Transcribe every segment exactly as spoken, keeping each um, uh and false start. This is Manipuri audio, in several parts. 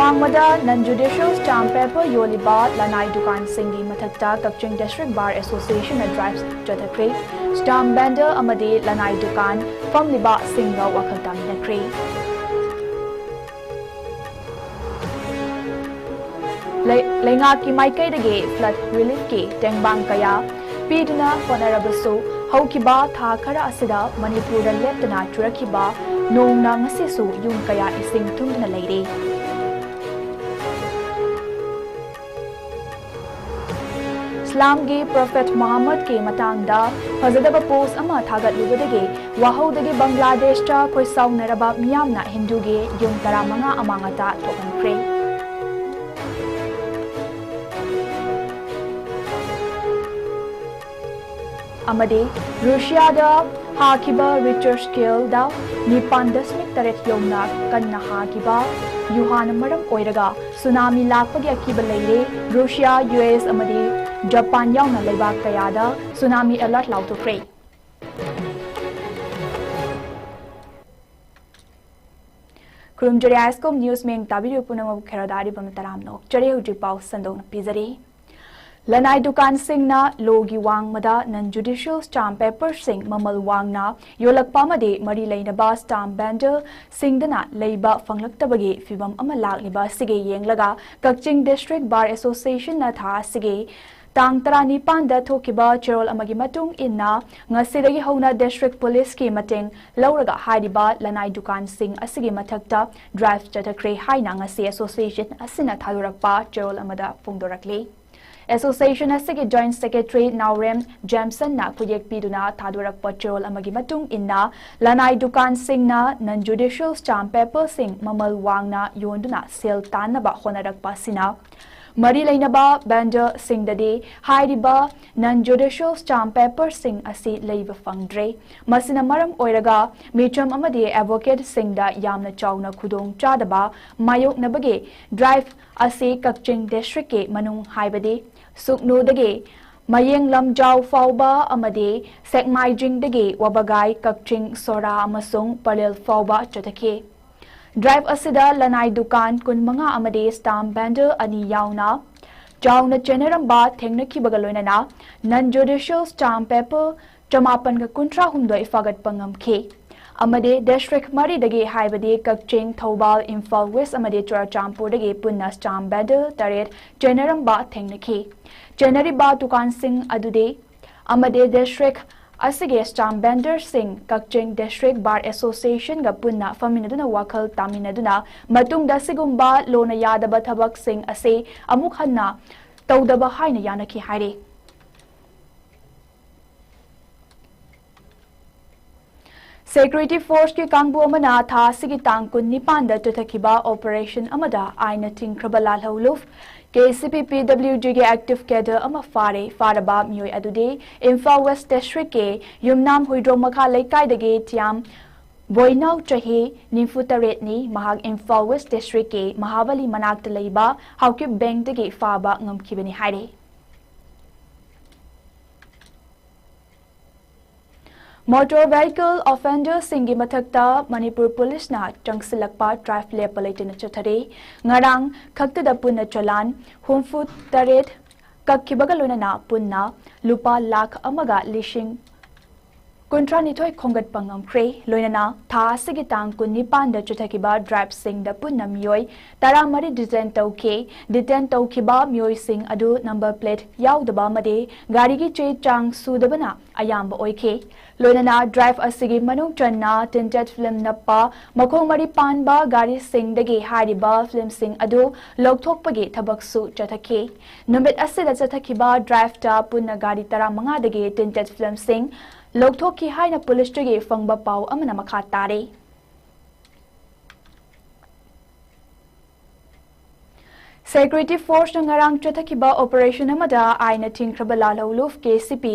ꯋꯥꯡꯃꯗ non judicial stamp paper ꯌꯣꯜꯂꯤꯕ ꯂꯅꯥꯏ ꯗꯨꯀꯥꯟꯁꯤꯡꯒꯤ ꯃꯊꯛꯇ ꯀꯛꯆꯤꯡ District Bar Association ꯅ drive ꯆꯠꯊꯈ꯭ꯔꯦ꯫ Stamp vendor ꯑꯃꯗꯤ ꯂꯅꯥꯏ ꯗꯨꯀꯥꯟ ꯐꯝꯂꯤꯕꯁꯤꯡꯒ ꯋꯥꯈꯜ ꯇꯥꯃꯤꯟꯅꯈ꯭ꯔꯦ꯫ ꯂꯩ-, ꯂꯩꯉꯥꯛꯀꯤ ꯃꯥꯏꯀꯩꯗꯒꯤ flood relief ꯀꯤ ꯇꯦꯡꯕꯥꯡ ꯀꯌꯥ ꯄꯤꯗꯨꯅ ꯍꯣꯠꯅꯔꯕꯁꯨ, ꯍꯧꯈꯤꯕ ꯊꯥ ꯈꯔ ꯑꯁꯤꯗ ꯃꯅꯤꯄꯨꯔꯗ ꯂꯦꯞꯇꯅ ꯆꯨꯔꯛꯈꯤꯕ ꯅꯣꯡꯅ ꯉꯁꯤꯁꯨ ꯌꯨꯝ ꯀꯌꯥ ꯏꯁꯤꯡ ꯊꯨꯝꯗꯨꯅ ꯂꯩꯔꯦ꯫ ꯏꯁꯂꯥꯝꯒꯤ Prophet ꯃꯨꯍꯝꯃꯗꯀꯤ ꯃꯇꯥꯡꯗ ꯐꯖꯗꯕ post ꯑꯃ ꯊꯥꯒꯠꯂꯨꯕꯗꯒꯤ ꯋꯥꯍꯧꯗꯒꯤ ꯕꯪꯒ꯭ꯂꯥꯗꯦꯁꯇ ꯈꯣꯏꯁꯥꯎꯅꯔꯕ ꯃꯤꯌꯥꯝꯅ ꯍꯤꯟꯗꯨꯒꯤ ꯌꯨꯝ ꯇꯔꯥꯃꯉꯥ ꯑꯃꯥꯡ ꯑꯇꯥ ꯊꯣꯛꯍꯟꯈ꯭ꯔꯦ꯫ ꯑꯃꯗꯤ ꯔꯨꯁꯤꯌꯥꯗ ꯍꯥꯈꯤꯕ Richter scale ꯗ ꯅꯤꯄꯥꯟ ꯗꯁꯃꯤꯛ ꯇꯔꯦꯠ ꯌꯧꯅ ꯀꯟꯅ ꯍꯥꯈꯤꯕ ꯌꯨꯍꯥꯅ ꯃꯔꯝ ꯑꯣꯏꯔꯒ ꯁꯨꯅꯥꯃꯤ ꯂꯥꯛꯄꯒꯤ ꯑꯀꯤꯕ ꯂꯩꯔꯦ꯫ ꯔꯨꯁꯤꯌꯥ, ꯌꯨ ꯑꯦꯁ ꯑꯃꯗꯤ ꯖꯄꯥꯟ ꯌꯥꯎꯅ ꯂꯩꯕꯥꯛ ꯀꯌꯥꯗ ꯁꯨꯅꯥꯃꯤ alert ꯂꯥꯎꯊꯣꯛꯈ꯭ꯔꯦ꯫ ꯈꯨꯔꯨꯝꯖꯔꯤ ISCOM news ꯃꯤꯡ ꯇꯥꯕꯤꯔꯤꯕ ꯄꯨꯝꯅꯃꯛ ꯈꯦꯔꯣꯗꯥꯔꯤꯕ ꯃꯇꯔꯥꯝꯅ ꯑꯣꯛꯆꯔꯤ꯫ ꯍꯧꯖꯤꯛ ꯄꯥꯎ ꯁꯟꯗꯣꯛꯅ ꯄꯤꯖꯔꯤ꯫ ꯂꯅꯥꯏ ꯗꯨꯀꯥꯟꯁꯤꯡꯅ ꯂꯣꯒꯤ ꯋꯥꯡꯃꯗ non judicial stamp paper ꯁꯤꯡ ꯃꯃꯜ ꯋꯥꯡꯅ ꯌꯣꯜꯂꯛꯄ ꯑꯃꯗꯤ ꯃꯔꯤ ꯂꯩꯅꯕ stamp vendor ꯁꯤꯡꯗꯅ ꯂꯩꯕ ꯐꯪꯂꯛꯇꯕꯒꯤ ꯐꯤꯚꯝ ꯑꯃ ꯂꯥꯛꯂꯤꯕ ꯑꯁꯤꯒꯤ ꯌꯦꯡꯂꯒ ꯀꯛꯆꯤꯡ District Bar Association ꯅ ꯊꯥ ꯑꯁꯤꯒꯤ ꯇꯥꯡ ꯇꯔꯥꯅꯤꯄꯥꯟꯗ ꯊꯣꯛꯈꯤꯕ ꯆꯦꯔꯣꯜ ꯑꯃꯒꯤ ꯃꯇꯨꯡ ꯏꯟꯅ ꯉꯁꯤꯗꯒꯤ ꯍꯧꯅ District Police ꯀꯤ ꯃꯇꯦꯡ ꯂꯧꯔꯒ ꯍꯥꯏꯔꯤꯕ ꯂꯅꯥꯏ ꯗꯨꯀꯥꯟꯁꯤꯡ ꯑꯁꯤꯒꯤ ꯃꯊꯛꯇ drive ꯆꯠꯊꯈ꯭ꯔꯦ ꯍꯥꯏꯅ ꯉꯁꯤ association ꯑꯁꯤꯅ ꯊꯥꯗꯣꯔꯛꯄ ꯆꯦꯔꯣꯜ ꯑꯃꯗ ꯐꯣꯡꯗꯣꯔꯛꯂꯤ꯫ Association ꯑꯁꯤꯒꯤ Joint Secretary ꯅꯥꯎꯔꯦꯝ ꯖꯦꯝꯁꯟꯅ ꯈꯨꯌꯦꯛ ꯄꯤꯗꯨꯅ ꯊꯥꯗꯣꯔꯛꯄ ꯆꯦꯔꯣꯜ ꯑꯃꯒꯤ ꯃꯇꯨꯡ ꯏꯟꯅ, ꯂꯅꯥꯏ ꯗꯨꯀꯥꯟꯁꯤꯡꯅ non judicial stamp paper ꯁꯤꯡ ꯃꯃꯜ ꯋꯥꯡꯅ ꯌꯣꯟꯗꯨꯅ ꯁꯦꯜ ꯇꯥꯟꯅꯕ ꯍꯣꯠꯅꯔꯛꯄ ꯑꯁꯤꯅ ꯃꯔꯤ ꯂꯩꯅꯕ vendor ꯁꯤꯡꯗꯗꯤ ꯍꯥꯏꯔꯤꯕ non judicial stamp paper ꯁꯤꯡ ꯑꯁꯤ ꯂꯩꯕ ꯐꯪꯗ꯭ꯔꯦ꯫ ꯃꯁꯤꯅ ꯃꯔꯝ ꯑꯣꯏꯔꯒ ꯃꯤꯆꯝ ꯑꯃꯗꯤ advocate ꯁꯤꯡꯗ ꯌꯥꯝꯅ ꯆꯥꯎꯅ ꯈꯨꯗꯣꯡ ꯆꯥꯗꯕ ꯃꯥꯌꯣꯛꯅꯕꯒꯤ drive ꯑꯁꯤ ꯀꯛꯆꯤꯡ District ꯀꯤ ꯃꯅꯨꯡ, ꯍꯥꯏꯕꯗꯤ ꯁꯨꯛꯅꯨꯗꯒꯤ ꯃꯌꯦꯡ ꯂꯝꯖꯥꯎ ꯐꯥꯎꯕ ꯑꯃꯗꯤ ꯁꯦꯛꯃꯥꯏꯖꯤꯡꯗꯒꯤ ꯋꯥꯕꯒꯥꯏ, ꯀꯛꯆꯤꯡ, ꯁꯣꯔꯥ ꯑꯃꯁꯨꯡ ꯄꯂꯦꯜ ꯐꯥꯎꯕ ꯆꯠꯊꯈꯤ꯫ Drive ꯑꯁꯤꯗ ꯂꯅꯥꯏ ꯗꯨꯀꯥꯟ ꯀꯨꯟꯃꯉꯥ ꯑꯃꯗꯤ stamp bundle ꯑꯅꯤ ꯌꯥꯎꯅ ꯆꯥꯎꯅ ꯆꯦꯟꯅꯔꯝꯕ ꯊꯦꯡꯅꯈꯤꯕꯒ ꯂꯣꯏꯅꯅ non judicial stamp paper ꯆꯃꯥꯄꯟꯒ ꯀꯨꯟꯊ꯭ꯔꯥ ꯍꯨꯝꯗꯣꯏ ꯐꯥꯒꯠꯄ ꯉꯝꯈꯤ꯫ ꯑꯃꯗꯤ district ꯃꯔꯤꯗꯒꯤ, ꯍꯥꯏꯕꯗꯤ ꯀꯛꯆꯤꯡ, ꯊꯧꯕꯥꯜ, ꯏꯝꯐꯥꯜ West ꯑꯃꯗꯤ ꯆꯨꯔꯆꯥꯟꯄꯨꯔꯗꯒꯤ ꯄꯨꯟꯅ stamp bundle ꯇꯔꯦꯠ ꯆꯦꯟꯅꯔꯝꯕ ꯊꯦꯡꯅꯈꯤ꯫ ꯆꯦꯟꯅꯔꯤꯕ ꯗꯨꯀꯥꯟꯁꯤꯡ ꯑꯗꯨꯗꯤ ꯑꯃꯗꯤ district ꯑꯁꯤꯒꯤ stamp bundleꯁꯤꯡ ꯀꯛꯆꯤꯡ District Bar Associationꯒ ꯄꯨꯟꯅ ꯐꯝꯃꯤꯟꯅꯗꯨꯅ ꯋꯥꯈꯜ ꯇꯥꯃꯤꯟꯅꯗꯨꯅ ꯃꯇꯨꯡꯗ ꯁꯤꯒꯨꯝꯕ ꯂꯣꯅ ꯌꯥꯗꯕ ꯊꯕꯛꯁꯤꯡ ꯑꯁꯤ ꯑꯃꯨꯛ ꯍꯟꯅ ꯇꯧꯗꯕ ꯍꯥꯏꯅ ꯌꯥꯅꯈꯤ ꯍꯥꯏꯔꯤ꯫ Security forceꯀꯤ ꯀꯥꯡꯕꯨ ꯑꯃꯅ ꯊꯥ ꯑꯁꯤꯒꯤ ꯇꯥꯡ ꯀꯨꯟꯅꯤꯄꯥꯟꯗ ꯆꯠꯊꯈꯤꯕ operation ꯑꯃꯗ ꯑꯥꯏꯟꯅ ꯊꯤꯡꯈ꯭ꯔꯕ ꯂꯥꯜꯍꯧꯂꯨꯞ KCP PWGꯒꯤ active cadre ꯑꯃ ꯐꯥꯔꯦ꯫ ꯐꯥꯔꯕ ꯃꯤꯑꯣꯏ ꯑꯗꯨꯗꯤ ꯏꯝꯐꯥꯜ West Districtꯀꯤ ꯌꯨꯝꯅꯥꯝ ꯍꯨꯏꯗ꯭ꯔꯣꯝ ꯃꯈꯥ ꯂꯩꯀꯥꯏꯗꯒꯤ ꯊꯤꯌꯥꯝ ꯕꯣꯏꯅꯥꯎ, ꯆꯍꯤ ꯅꯤꯐꯨ ꯇꯔꯦꯠꯅꯤ꯫ ꯃꯍꯥꯛ ꯏꯝꯐꯥꯜ West Districtꯀꯤ ꯃꯍꯥꯕꯂꯤ ꯃꯅꯥꯛꯇ ꯂꯩꯕ ꯍꯥꯎꯀꯤꯞ Bankꯗꯒꯤ ꯐꯥꯕ ꯉꯝꯈꯤꯕꯅꯤ ꯍꯥꯏꯔꯤ꯫ Motor vehicle offenderꯁꯤꯡꯒꯤ ꯃꯊꯛꯇ ꯃꯅꯤꯄꯨꯔ ꯄꯨꯂꯤꯁꯅ ꯆꯪꯁꯤꯜꯂꯛꯄ drive ꯂꯦꯞꯄ ꯂꯩꯇꯅ ꯆꯠꯊꯔꯤ꯫ ꯉꯔꯥꯡ ꯈꯛꯇꯗ ꯄꯨꯟꯅ ꯆꯂꯥꯟ ꯍꯨꯝꯐꯨ ꯇꯔꯦꯠ ꯀꯛꯈꯤꯕꯒ ꯂꯣꯏꯅꯅ ꯄꯨꯟꯅ ꯂꯨꯄꯥ ꯂꯥꯈ ꯑꯃꯒ ꯂꯤꯁꯤꯡ ꯀꯨꯟꯊ꯭ꯔꯥꯅꯤꯊꯣꯏ ꯈꯣꯝꯒꯠꯄ ꯉꯝꯈ꯭ꯔꯦ꯫ ꯂꯣꯏꯅꯅ ꯊꯥ ꯑꯁꯤꯒꯤ ꯇꯥꯡ ꯀꯨꯟꯅꯤꯄꯥꯟꯗ ꯆꯠꯊꯈꯤꯕ driveꯁꯤꯡꯗ ꯄꯨꯟꯅ ꯃꯤꯑꯣꯏ ꯇꯔꯥꯃꯔꯤ detain ꯇꯧꯈꯤ꯫ Detain ꯇꯧꯈꯤꯕ ꯃꯤꯑꯣꯏꯁꯤꯡ ꯑꯗꯨ number plate ꯌꯥꯎꯗꯕ ꯑꯃꯗꯤ ꯒꯥꯔꯤꯒꯤ ꯆꯦ ꯆꯥꯡ ꯁꯨꯗꯕꯅ ꯑꯌꯥꯝꯕ ꯑꯣꯏꯈꯤ꯫ ꯂꯣꯏꯅꯅ drive ꯑꯁꯤꯒꯤ ꯃꯅꯨꯡ ꯆꯟꯅ tinted film ꯅꯞꯄ ꯃꯈꯣꯡ ꯃꯔꯤ ꯄꯥꯟꯕ ꯒꯥꯔꯤꯁꯤꯡꯗꯒꯤ ꯍꯥꯏꯔꯤꯕ filmꯁꯤꯡ ꯑꯗꯨ ꯂꯧꯊꯣꯛꯄꯒꯤ ꯊꯕꯛꯁꯨ ꯆꯠꯊꯈꯤ꯫ ꯅꯨꯃꯤꯠ ꯑꯁꯤꯗ ꯆꯠꯊꯈꯤꯕ driveꯇ ꯄꯨꯟꯅ ꯒꯥꯔꯤ ꯇꯔꯥꯃꯉꯥꯗꯒꯤ tinted filmꯁꯤꯡ ꯂꯧꯊꯣꯛꯈꯤ ꯍꯥꯏꯅ ꯄꯨꯂꯤꯁꯇꯒꯤ ꯐꯪꯕ ꯄꯥꯎ ꯑꯃꯅ ꯃꯈꯥ ꯇꯥꯔꯤ꯫ Security forceꯅ ꯉꯔꯥꯡ ꯆꯠꯊꯈꯤꯕ operation ꯑꯃꯗ ꯑꯥꯏꯟꯅ ꯊꯤꯡꯈ꯭ꯔꯕ ꯂꯥꯜꯍꯧꯂꯨꯞ KCP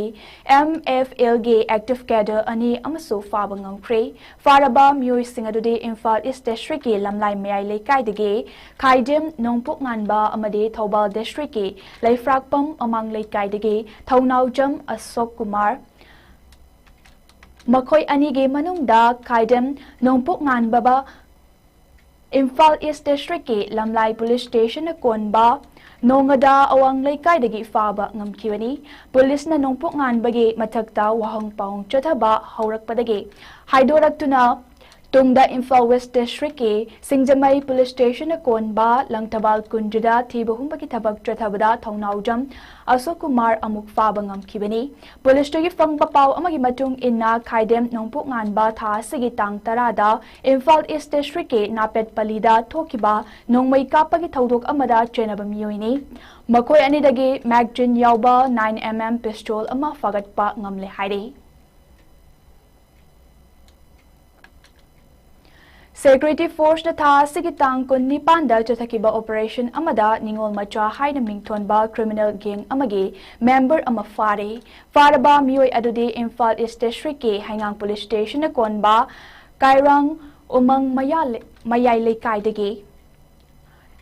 MFLꯒꯤ active cadre ꯑꯅꯤ ꯑꯃꯁꯨ ꯐꯥꯕ ꯉꯝꯈ꯭ꯔꯦ꯫ ꯐꯥꯔꯕ ꯃꯤꯑꯣꯏꯁꯤꯡ ꯑꯗꯨꯗꯤ ꯏꯝꯐꯥꯜ East Districtꯀꯤ ꯂꯝꯂꯥꯏ ꯃꯌꯥꯏ ꯂꯩꯀꯥꯏꯗꯒꯤ ꯈꯥꯏꯗꯦꯝ ꯅꯣꯡꯄꯣꯛ ꯉꯥꯟꯕ ꯑꯃꯗꯤ ꯊꯧꯕꯥꯜ Districtꯀꯤ ꯂꯩꯐ꯭ꯔꯥꯛꯄꯝ ꯃꯃꯥꯡ ꯂꯩꯀꯥꯏꯗꯒꯤ ꯊꯧꯅꯥꯎꯖꯝ ꯑꯁꯣꯛ ꯀꯨꯃꯥꯔ꯫ ꯃꯈꯣꯏ ꯑꯅꯤꯒꯤ ꯃꯅꯨꯡꯗ ꯈꯥꯏꯗꯦꯝ ꯅꯣꯡꯄꯣꯛ ꯉꯥꯟꯕꯕ ꯏꯝꯐꯥꯜ ꯏꯁ ꯗꯤꯁꯇ꯭ꯔꯤꯛꯀꯤ ꯂꯝꯂꯥꯏ ꯄꯨꯂꯤꯁ ꯁ꯭ꯇꯦꯁꯟꯅ ꯀꯣꯟꯕ ꯅꯣꯡꯒꯗꯥ ꯑꯋꯥꯡ ꯂꯩꯀꯥꯏꯗꯒꯤ ꯐꯥꯕ ꯉꯝꯈꯤꯕꯅꯤ꯫ ꯄꯨꯂꯤꯁꯅ ꯅꯣꯡꯄꯣꯛ ꯉꯥꯟꯕꯒꯤ ꯃꯊꯛꯇ ꯋꯥꯍꯪ ꯄꯥꯎꯍꯪ ꯆꯠꯊꯕ ꯍꯧꯔꯛꯄꯗꯒꯤ ꯍꯥꯏꯗꯣꯔꯛꯇꯨꯅ ꯇꯨꯡꯗ ꯏꯝꯐꯥꯜ ꯋꯦꯁ ꯗꯤꯁꯇ꯭ꯔꯤꯛꯀꯤ ꯁꯤꯡꯖꯃꯩ ꯄꯨꯂꯤꯁ ꯁ꯭ꯇꯦꯁꯟꯅ ꯀꯣꯟꯕ ꯂꯪꯊꯕꯥꯜ ꯀꯨꯟꯖꯗ ꯊꯤꯕ ꯍꯨꯝꯕꯒꯤ ꯊꯕꯛ ꯆꯠꯊꯕꯗ ꯊꯧꯅꯥꯎꯖꯝ ꯑꯁꯣꯛ ꯀꯨꯃꯥꯔ ꯑꯃꯨꯛ ꯐꯥꯕ ꯉꯝꯈꯤꯕꯅꯤ꯫ ꯄꯨꯂꯤꯁꯇꯒꯤ ꯐꯪꯕ ꯄꯥꯎ ꯑꯃꯒꯤ ꯃꯇꯨꯡ ꯏꯟꯅ, ꯈꯥꯏꯗꯦꯝ ꯅꯣꯡꯄꯣꯛ ꯉꯥꯟꯕ ꯊꯥ ꯑꯁꯤꯒꯤ ꯇꯥꯡ ꯇꯔꯥꯗ ꯏꯝꯐꯥꯜ ꯏꯁ ꯗꯤꯁꯇ꯭ꯔꯤꯛꯀꯤ ꯅꯥꯄꯦꯠꯄꯂꯤꯗ ꯊꯣꯛꯈꯤꯕ ꯅꯣꯡꯃꯩ ꯀꯥꯞꯄꯒꯤ ꯊꯧꯗꯣꯛ ꯑꯃꯗ ꯆꯦꯟꯅꯕ ꯃꯤꯑꯣꯏꯅꯤ꯫ ꯃꯈꯣꯏ ꯑꯅꯤꯗꯒꯤ ꯃꯦꯒꯖꯤꯟ ꯌꯥꯎꯕ nine M M pistol ꯑꯃ ꯐꯥꯒꯠꯄ ꯉꯝꯂꯦ ꯍꯥꯏꯔꯤ꯫ ꯁꯦꯀ꯭ꯌꯨꯔꯤꯇꯤ ꯐꯣꯔꯁꯅ ꯊꯥ ꯑꯁꯤꯒꯤ ꯇꯥꯡ ꯀꯨꯟꯅꯤꯄꯥꯟꯗ ꯆꯠꯊꯈꯤꯕ ꯑꯣꯄꯔꯦꯁꯟ ꯑꯃꯗ ꯅꯤꯉꯣꯜ ꯃꯆꯥ ꯍꯥꯏꯅ ꯃꯤꯡꯊꯣꯟꯕ ꯀ꯭ꯔꯤꯃꯤꯅꯦꯜ ꯒꯦꯡ ꯑꯃꯒꯤ ꯃꯦꯝꯕꯔ ꯑꯃ ꯐꯥꯔꯦ꯫ ꯐꯥꯔꯕ ꯃꯤꯑꯣꯏ ꯑꯗꯨꯗꯤ ꯏꯝꯐꯥꯜ ꯏꯁ ꯗꯤꯁꯇ꯭ꯔꯤꯛꯀꯤ ꯍꯩꯉꯥꯡ ꯄꯨꯂꯤꯁ ꯁ꯭ꯇꯦꯁꯟꯅ ꯀꯣꯟꯕ ꯀꯥꯏꯔꯥꯡ ꯎꯃꯪ ꯃꯌꯥ-, ꯃꯌꯥꯏ ꯂꯩꯀꯥꯏꯗꯒꯤ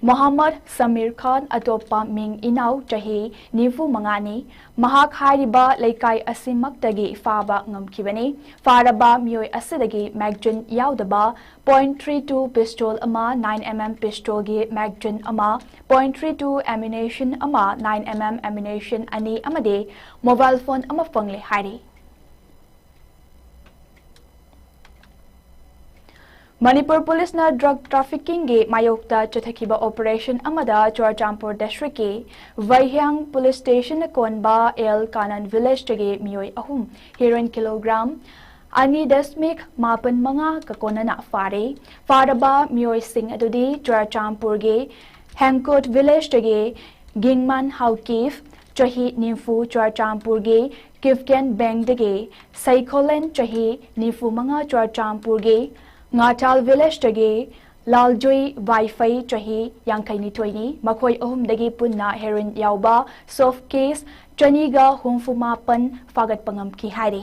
ꯃꯣꯍꯝꯃꯗ ꯁꯃꯤꯔ ꯈꯥꯟ, ꯑꯇꯣꯞꯄ ꯃꯤꯡ ꯏꯅꯥꯎ, ꯆꯍꯤ ꯅꯤꯐꯨ ꯃꯉꯥꯅꯤ꯫ ꯃꯍꯥꯛ ꯍꯥꯏꯔꯤꯕ ꯂꯩꯀꯥꯏ ꯑꯁꯤꯃꯛꯇꯒꯤ ꯐꯥꯕ ꯉꯝꯈꯤꯕꯅꯤ꯫ ꯐꯥꯔꯕ ꯃꯤꯑꯣꯏ ꯑꯁꯤꯗꯒꯤ ꯃꯦꯒꯖꯤꯟ ꯌꯥꯎꯗꯕ point three two pistol ꯑꯃ, nine M M pistolꯒꯤ ꯃꯦꯒꯖꯤꯟ ꯑꯃ, point three two ammunition ꯑꯃ, nine M M ammunition ꯑꯅꯤ ꯑꯃꯗꯤ mobile phone ꯑꯃ ꯐꯪꯂꯦ ꯍꯥꯏꯔꯤ꯫ ꯃꯅꯤꯄꯨꯔ ꯄꯨꯂꯤꯁꯅ ꯗ꯭ꯔꯒ ꯇ꯭ꯔꯥꯐꯤꯀꯤꯡꯒꯤ ꯃꯥꯌꯣꯛꯇ ꯆꯠꯊꯈꯤꯕ ꯑꯣꯄꯔꯦꯁꯟ ꯑꯃꯗ ꯆꯨꯔꯆꯥꯟꯄꯨꯔ ꯗꯤꯁꯇ꯭ꯔꯤꯛꯀꯤ ꯚꯩꯍ꯭ꯌꯥꯡ ꯄꯨꯂꯤꯁ ꯁ꯭ꯇꯦꯁꯟꯅ ꯀꯣꯟꯕ ꯑꯦꯜ ꯀꯥꯅꯟ ꯚꯤꯂꯦꯖꯇꯒꯤ ꯃꯤꯑꯣꯏ ꯑꯍꯨꯝ ꯍꯦꯔꯣꯏꯟ ꯀꯤꯂꯣꯒ꯭ꯔꯥꯝ ꯑꯅꯤ ꯗꯁꯃꯤꯛ ꯃꯥꯄꯟ ꯃꯉꯥ ꯀ ꯀꯣꯟꯅꯅ ꯐꯥꯔꯦ꯫ ꯐꯥꯔꯕ ꯃꯤꯑꯣꯏꯁꯤꯡ ꯑꯗꯨꯗꯤ ꯆꯨꯔꯆꯥꯟꯄꯨꯔꯒꯤ ꯍꯦꯡꯀꯣꯠ ꯚꯤꯂꯦꯖꯇꯒꯤ ꯒꯤꯡꯃꯥꯟ ꯍꯥꯎꯀꯤꯞ, ꯆꯍꯤ ꯅꯤꯐꯨ, ꯆꯨꯔꯆꯥꯟꯄꯨꯔꯒꯤ ꯀꯤꯐꯀꯦꯟ ꯕꯦꯡꯗꯒꯤ ꯁꯩꯈꯣꯂꯦꯟ, ꯆꯍꯤ ꯅꯤꯐꯨ ꯃꯉꯥ, ꯆꯨꯔꯆꯥꯟꯄꯨꯔꯒꯤ ꯉꯥꯊꯥꯜ ꯚꯤꯂꯦꯖꯇꯒꯤ ꯂꯥꯜꯖꯨꯏ ꯋꯥꯏꯐꯩ, ꯆꯍꯤ ꯌꯥꯡꯈꯩ ꯅꯤꯊꯣꯏꯅꯤ꯫ ꯃꯈꯣꯏ ꯑꯍꯨꯝꯗꯒꯤ ꯄꯨꯟꯅ ꯍꯦꯔꯣꯏꯟ ꯌꯥꯎꯕ ꯁꯣꯐ ꯀꯦꯁ ꯆꯅꯤꯒ ꯍꯨꯝꯐꯨ ꯃꯥꯄꯟ ꯐꯥꯒꯠꯄ ꯉꯝꯈꯤ ꯍꯥꯏꯔꯤ꯫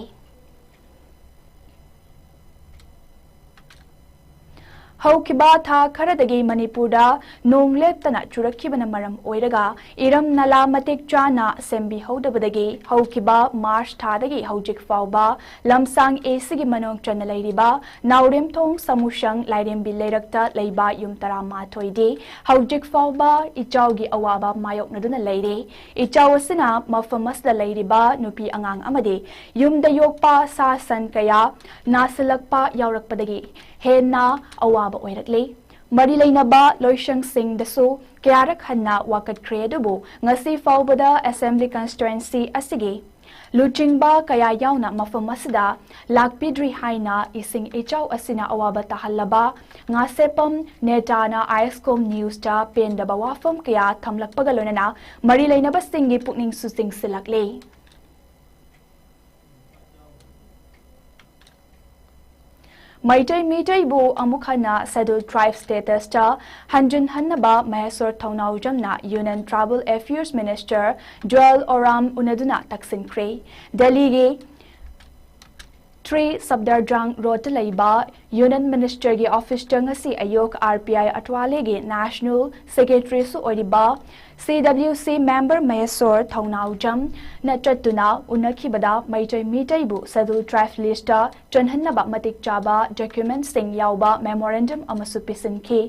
ꯍꯧꯈꯤꯕ ꯊꯥ ꯈꯔꯗꯒꯤ ꯃꯅꯤꯄꯨꯔꯗ ꯅꯣꯡ ꯂꯦꯞꯇꯅ ꯆꯨꯔꯛꯈꯤꯕꯅ ꯃꯔꯝ ꯑꯣꯏꯔꯒ ꯏꯔꯝ ꯅꯂꯥ ꯃꯇꯤꯛ ꯆꯥꯅ ꯁꯦꯝꯕꯤꯍꯧꯗꯕꯗꯒꯤ ꯍꯧꯈꯤꯕ ꯃꯥꯔꯆ ꯊꯥꯗꯒꯤ ꯍꯧꯖꯤꯛ ꯐꯥꯎꯕ ꯂꯝꯁꯥꯡ ꯑꯦꯁꯤꯒꯤ ꯃꯅꯨꯡ ꯆꯟꯅ ꯂꯩꯔꯤꯕ ꯅꯥꯎꯔꯦꯝꯊꯣꯡ ꯁꯃꯨꯁꯪ ꯂꯥꯏꯔꯦꯝꯕꯤ ꯂꯩꯔꯛꯇ ꯂꯩꯕ ꯌꯨꯝ ꯇꯔꯥꯃꯥꯊꯣꯏꯗꯤ ꯍꯧꯖꯤꯛ ꯐꯥꯎꯕ ꯏꯆꯥꯎꯒꯤ ꯑꯋꯥꯕ ꯃꯥꯌꯣꯛꯅꯗꯨꯅ ꯂꯩꯔꯤ꯫ ꯏꯆꯥꯎ ꯑꯁꯤꯅ ꯃꯐꯝ ꯑꯁꯤꯗ ꯂꯩꯔꯤꯕ ꯅꯨꯄꯤ ꯑꯉꯥꯡ ꯑꯃꯗꯤ ꯌꯨꯝꯗ ꯌꯣꯛꯄ ꯁꯥ ꯁꯟ ꯀꯌꯥ ꯅꯥꯁꯤꯜꯂꯛꯄ ꯌꯥꯎꯔꯛꯄꯗꯒꯤ ꯍꯦꯟꯅ ꯑꯋꯥꯕ ꯑꯣꯏꯔꯛꯂꯤ꯫ ꯃꯔꯤ ꯂꯩꯅꯕ ꯂꯣꯏꯁꯪꯁꯤꯡꯗꯁꯨ ꯀꯌꯥꯔꯛ ꯍꯟꯅ ꯋꯥꯀꯠꯈ꯭ꯔꯦ, ꯑꯗꯨꯕꯨ ꯉꯁꯤ ꯐꯥꯎꯕꯗ ꯑꯦꯁꯦꯝꯕ꯭ꯂꯤ ꯀꯟꯁꯇꯤꯇ꯭ꯋꯦꯟꯁꯤ ꯑꯁꯤꯒꯤ ꯂꯨꯆꯤꯡꯕ ꯀꯌꯥ ꯌꯥꯎꯅ ꯃꯐꯝ ꯑꯁꯤꯗ ꯂꯥꯛꯄꯤꯗ꯭ꯔꯤ ꯍꯥꯏꯅ ꯏꯁꯤꯡ ꯏꯆꯥꯎ ꯑꯁꯤꯅ ꯑꯋꯥꯕ ꯇꯥꯍꯜꯂꯕ ꯉꯥꯁꯦꯞꯄꯝ ꯅꯦꯇꯥꯅ ꯑꯥꯏ ꯑꯦꯁ ꯀꯣꯝ ꯅ꯭ꯌꯨꯁꯇ ꯄꯦꯟꯗꯕ ꯋꯥꯐꯝ ꯀꯌꯥ ꯊꯝꯂꯛꯄꯒ ꯂꯣꯏꯅꯅ ꯃꯔꯤ ꯂꯩꯅꯕꯁꯤꯡꯒꯤ ꯄꯨꯛꯅꯤꯡꯁꯨ ꯆꯤꯡꯁꯤꯜꯂꯛꯂꯤ꯫ ꯃꯩꯇꯩ ꯃꯤꯇꯩꯕꯨ ꯑꯃꯨꯛ ꯍꯟꯅ ꯁꯦꯗꯨꯜ ꯇ꯭ꯔꯥꯏꯕ ꯁ꯭ꯇꯦꯇꯁꯇ ꯍꯟꯖꯤꯟꯍꯟꯅꯕ ꯃꯍꯦꯁꯣꯔ ꯊꯧꯅꯥꯎꯖꯝꯅ ꯌꯨꯅꯤꯌꯟ ꯇ꯭ꯔꯥꯏꯕꯦꯜ ꯑꯦꯐꯤꯌꯔꯁ ꯃꯤꯅꯤꯁꯇꯔ ꯖꯨꯑꯦꯜ ꯑꯣꯔꯥꯝ ꯎꯅꯗꯨꯅ ꯇꯛꯁꯤꯟꯈ꯭ꯔꯦ꯫ ꯗꯦꯜꯂꯤꯒꯤ ꯊ꯭ꯔꯤ ꯁꯕꯗꯔꯖꯪ ꯔꯣꯗꯇ ꯂꯩꯕ ꯌꯨꯅꯤꯌꯟ ꯃꯤꯅꯤꯁꯇꯔꯒꯤ ꯑꯣꯐꯤꯁꯇ ꯉꯁꯤ ꯑꯌꯨꯛ ꯑꯥꯔ ꯄꯤ ꯑꯥꯏ ꯑꯇ꯭ꯋꯥꯂꯦꯒꯤ ꯅꯦꯁꯅꯦꯜ ꯁꯦꯀ꯭ꯔꯦꯇꯔꯤꯁꯨ ꯑꯣꯏꯔꯤꯕ ꯁꯤ ꯗꯕ꯭ꯂꯤꯎ ꯁꯤ ꯃꯦꯝꯕꯔ ꯃꯍꯦꯁꯣꯔ ꯊꯧꯅꯥꯎꯖꯝꯅ ꯆꯠꯇꯨꯅ ꯎꯅꯈꯤꯕꯗ ꯃꯩꯇꯩ ꯃꯤꯇꯩꯕꯨ ꯁꯦꯗꯨꯜ ꯇ꯭ꯔꯥꯏꯕ ꯂꯤꯁꯇ ꯆꯟꯍꯟꯅꯕ ꯃꯇꯤꯛ ꯆꯥꯕ ꯗꯣꯀ꯭ꯌꯨꯃꯦꯟꯠꯁꯤꯡ ꯌꯥꯎꯕ ꯃꯦꯃꯣꯔꯦꯟꯗꯝ ꯑꯃꯁꯨ ꯄꯤꯁꯤꯟꯈꯤ꯫